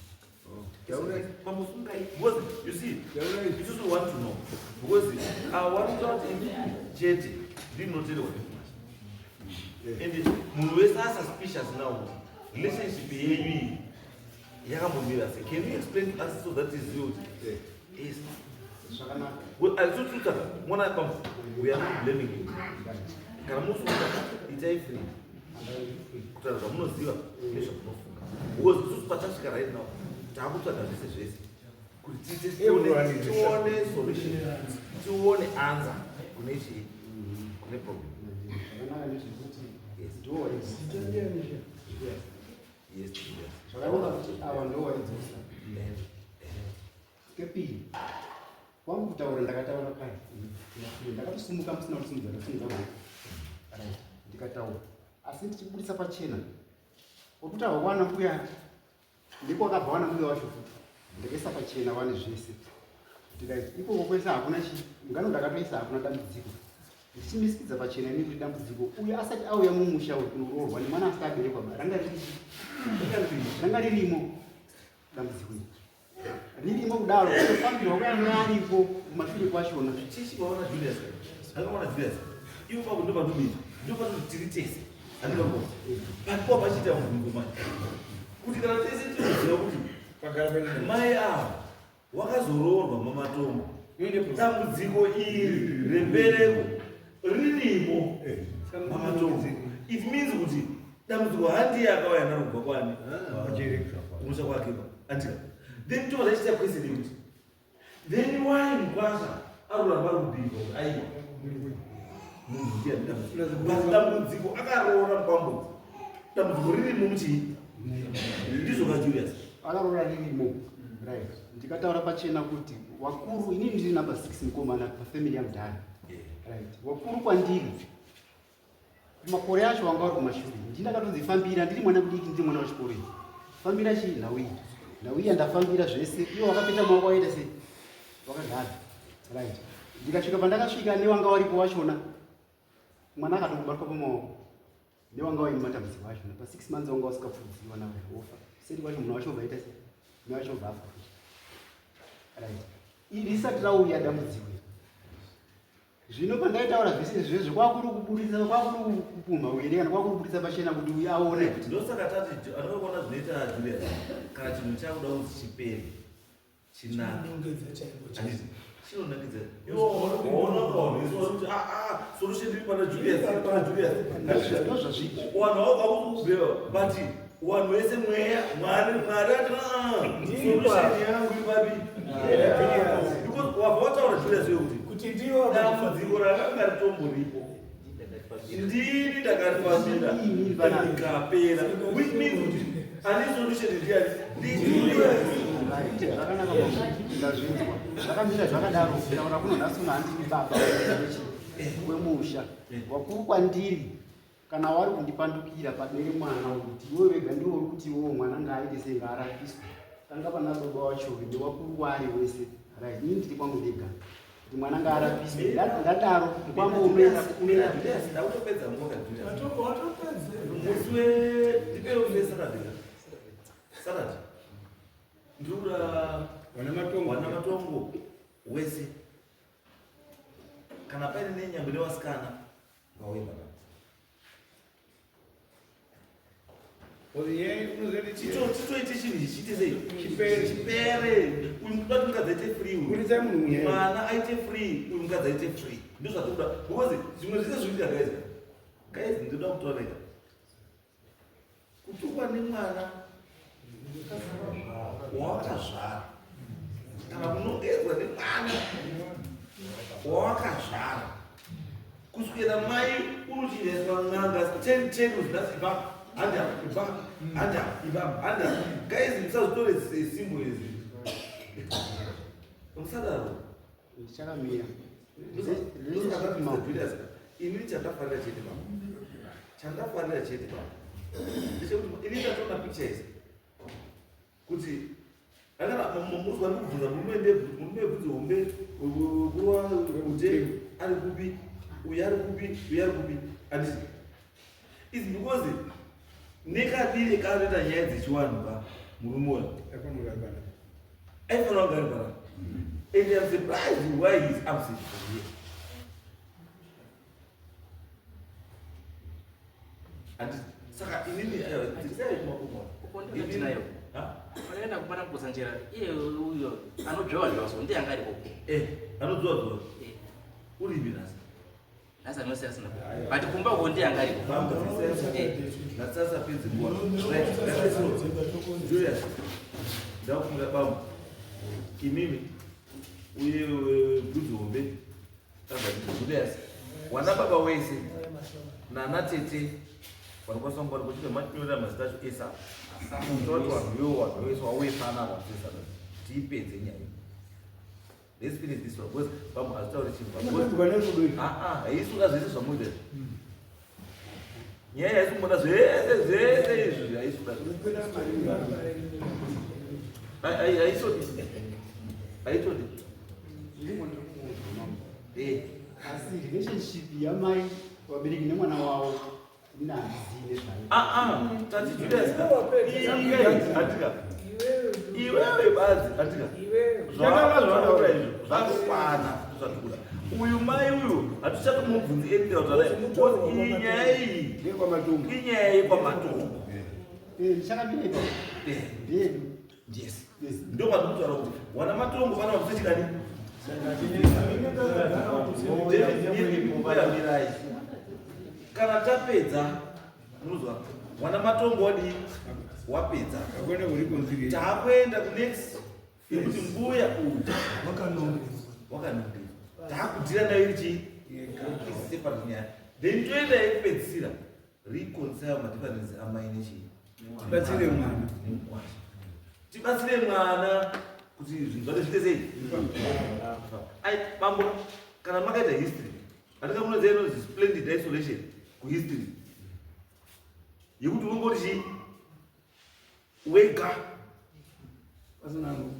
Taurai. Pamusungai, because you see, isusu want to know, because awanotaura kuti chete ndinotenderwa nemukwasha, and munhu wese asuspicious now kuti relationship yenyu iyi yakambomira sei. Can you explain to us so that tizive kuti yes? Zvakanaka. Alisotsutsaka mwana pam, we are not blaming you. Kana musunga, itai free kutaura zvamunoziva nezvamunofunga, because isusu patasvika right now taakutsvaga zvese zvese kuti tiite tione solution, tione answer kune chii, kune problem. Zvakanaka ndezvekuti ndo waidzosa. Yes. Zvakanaka kuti ava ndo waidzosa. Kepiri kwangu kutaura ndakataura kare, ndakatosimuka musina kusimudza, ndasimudza maoko, right, ndikataura, asi ndichibudisa pachena uri kutaura kwana mbuya, ndiko wakabva wana mbuya wacho futi. Ndakaisa pachena wane zvese ndikati ikoko kwese hakuna chi ngano, ndakatoisa hakuna dambudziko, ndichimisikidza pachena ini kuti dambudziko uyu asati auya mumusha uyu kunoroorwa nemwana asati aberekwa ba, ranga riri ranga ririmo dambudziko iri, ririmo kudaro kutofambirwa kuyanga ariko kumashure kwachona. Chichivaona Julius, akaona Julius ivo pako ndo panomira, ndo panoti tiri tese handikapo paripo pachiita mubvunzo manje kuti kana tese tinoziva kuti mai ava wakazoroorwa mamatombo, dambudziko iri rembereko ririmo mamatombo, it means kuti dambudziko handiye akauya naro kubva kwani, kumusha kwake andika. Then tova tachiita question yekuti then why mukwasha aroramba ari kubhirwa kuti aiwa, munhu ndiye ane dambudziko, but dambudziko akaroora mukwambudzi, dambudziko ririmo muchii? Ndizvo kaJulius? Akaroora ririmo, right. Ndikataura pachena kuti wakuru, inini ndiri number 6 mukomana pafamily yamudhara, right. Wakuru kwandiri makore acho wanga uri kumashure, ndini ndakatodzifambira ndiri mwana mudiki, ndiri mwana wechikoro iyi, fambira chii, nhau iyi, nhau iyi yandafambira zvese. Iwo wakapeta maoko waita sei, wakagara, right. Ndikasvika pandakasvika newanga waripo wachona, mwana akatokubatwa pamaoko newanga waine matambudziko achona pa6 months, wanga usingapfudziwa nawe wofa seri kwacho, munhu wacho obva aita sei, munhu wacho obva afa futi, right. Iri risati rauya dambudziko iri. Zvino pandaitaura zvese izvezvo kwakuri kuburitsa kwakuri kupumha uye kana kwakuri kuburitsa pachena kuti uye aone kuti ndosaka tati anoona zvinoita Julius kana chinhu chakuda kuti chipere chinake chinonakidza iwoona ukaonesa kuti aa ah, ah, solution iri pana Julius iri pana Julius vanhu vakakukubewa but vanhu vese mweya mwari mwari ati ah, solution yangu ipapi because wabva wataura Julius wekuti kuti ndiyo dambudziko rakanga ritomboripo ndini ndakarifambira ikapera which means kuti ane solution ndiani zvakanaka ndazvinzwa zvakamira zvakadaro kutaura kuno nhasi uno handini baba wemusha wakuru kwandiri kana wari kundipandukira pabere mwana kuti iwe wega ndiwe uri kuti iwewo mwana ngaaite sei ngaarapiswe tanga pana baba wacho ndewakuru waari wese right ini ndiri kwangu ndega kuti mwana ngaarapiswe ndadaro mukwambo unoenda ndakutopedza nguva musi wendipere saturday saturday ndikuda wana matongo wese kana paine nenyambo nevasikana vauye baba Titoite chinhu ichi chiite sei? Chipere. Chipere. Uyu mukuda kuti mukadzi aite free uyu. Mwana aite free, uyu mukadzi aite free. Ndozvatikuda. Because zvimwe zvese zvikuita guys. Guys ndinoda kutaura Kutukwa nemwana wawakazvara kana kunongedzwa nemwana wawakazvara kuswera mai unochinjaiswa n'anga ten ten uzinasi ibva handa ibva handa ibva handa guys musazvitore simple izvi musadaro Ndichakamira. Ini chandafarira chete baba. Chandafarira chete baba. Ndechekuti ini ndatoona picture idzi. Kuti akana muzwa ndikubvunza murume ndebvu murume bvudzi hombe kurwa ute ari kupi uyu ari kupi uyu ari kupi anditi is because nekadire kaanoita nyaya dzechiwanhu ka murume uyu aifanira kunge ari panapa and im surprised why he is absent from here and saka inini tinayo vakaenda kupana kusanjera iye uyo anodzvawa zvawa so ndiye anga ariko eh anodzvawa zvawa eh. uripi nhasi nhasi anosiya asina but kumba uko ndiye anga ariko nhasi nguva Julius ndakufunga bambo imimi uye bvudzi hombe Julius wana baba wese nana tete vanokwanisa kunge vari kuchita matinyorera mazita acho ese apa toti vanhu iwo vanhu wese wauye panapa tiipedze nyaya Let's finish this one because vamwe hazvitauri chinhu. Ah ah, haisi kuda zvese zvamuita. Nyaya haisi kumboda zvese zvese izvi haisi kuda. Haisodi. Haitodi. Eh. Asi relationship yamai vabereki nemwana wavo Ah, ah, tati Julius atika iwewe bazi atika zvawataura izvo zvakukwana zvatikuda uyu mai uyu hatichatomubvunzi anything about that iyi nyaya iyi inyaya yekwamatongo yes ndo patinotaura kuti wana matongo fana vakusechikani mirai kana tapedza unozwa wana matongo wadii wapedza taakuenda kunext yekuti mbuya uyu wakanongedzwa taakudhira nayo iri chii separate nyaya then toenda yekupedzisira reconcile madifference amai nechii tibatsire mwana nemukwasha tibatsire mwana kuti zvinhu zvake zviite sei ai bambo kana makaita history andika munoziva inonzi splendid isolation kuhistory yekuti unongoti chii wega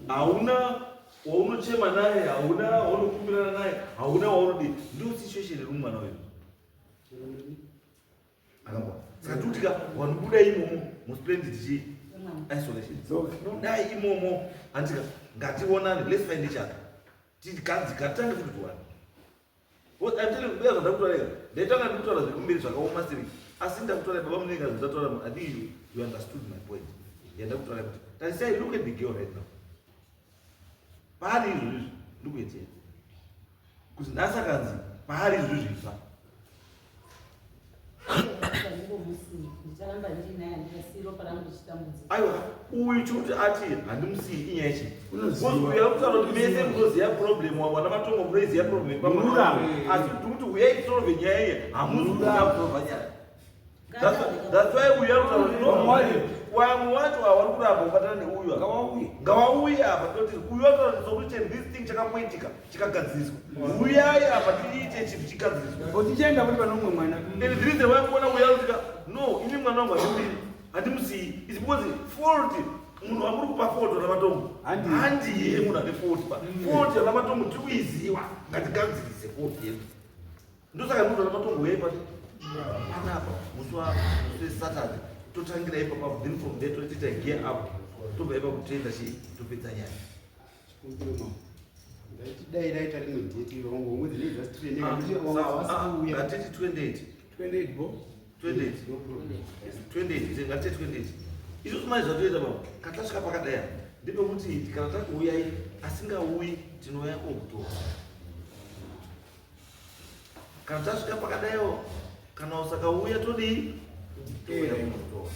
hauna waunochema naye hauna waunokumbirana naye hauna waunodii ndio situation iri mumwana uyu akangwa saka tikuti ka wanobuda imomo musplendid chii isolation dai imomo handika ngationane let's find each other tikanzi ngatange kuti tiwane Because I'm telling you, mbuya zvandakutaura ika ndaitanga ndikutaura zvekumberi zvakaoma siri asi ndakutaura baba munenge zvandataura I think you understood my point yandakutaura kuti tarisai look at the girl right now paari izvozvizvi ndikuetera kuti nhasi akanzi paari izvozvizvi ifa aiwa uyu chikuti ati handimusii inyaya chii uyu akutaura kuti mese munoziva problem wavana matongo munoiziva problem asi tikuti uyai tisolve nyaya iyi hamuzi kuda kusolva nyaya That's why uyu arikutaura kuti no wamwe wacho awari kuramba kubatana neuyu apa. Ngawauye apa toti uyu arikutaura kuti solution this thing chakamboitika chikagadziriswa. Uyai apa tiite chinhu chigadziriswa. Tichaenda kuti pane umwe mwana. And the reason why kuona uyu arikuti no ini mwana wangu handimudii handimusiyi is because fault munhu wamuri kupa fault ana matongo handiye munhu ane fault pa fault ana matongo tiri kuiziwa ngatigadzirise fault yedu. Ndosaka ndinoda matongo uyai pati panapa musi wa Saturday totangira ipapo then from there totiita gear up tobva ipapo toenda chii topedza nyaya. Chikumbiro mama. Ndaiti dai raita rimwe date wangu mwedzi nei just three nega kuti hawasi kuuya. Ngatiti 28. 28 bo. 28. No problem. 28 ngatiti 28. Isusu manje zvatoita baba kana tasvika pakadai apa ndepekuti kana tati uyai asingauyi tinouya kokutora. Kana tasvika pakadaiwo kana usakauya todii? Touya kunotora.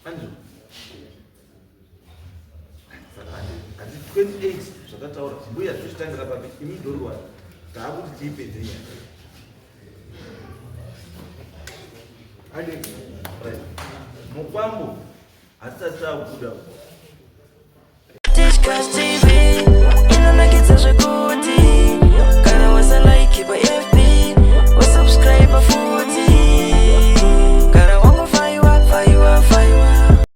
Andrew. Saka ngati 28 zvakataura mbuya tochitangira papi imi ndorwara taakuti tiipedze nyaya. Right. Mukwambo hatisati takubuda. Tichkach TV inonakidza zvekuru.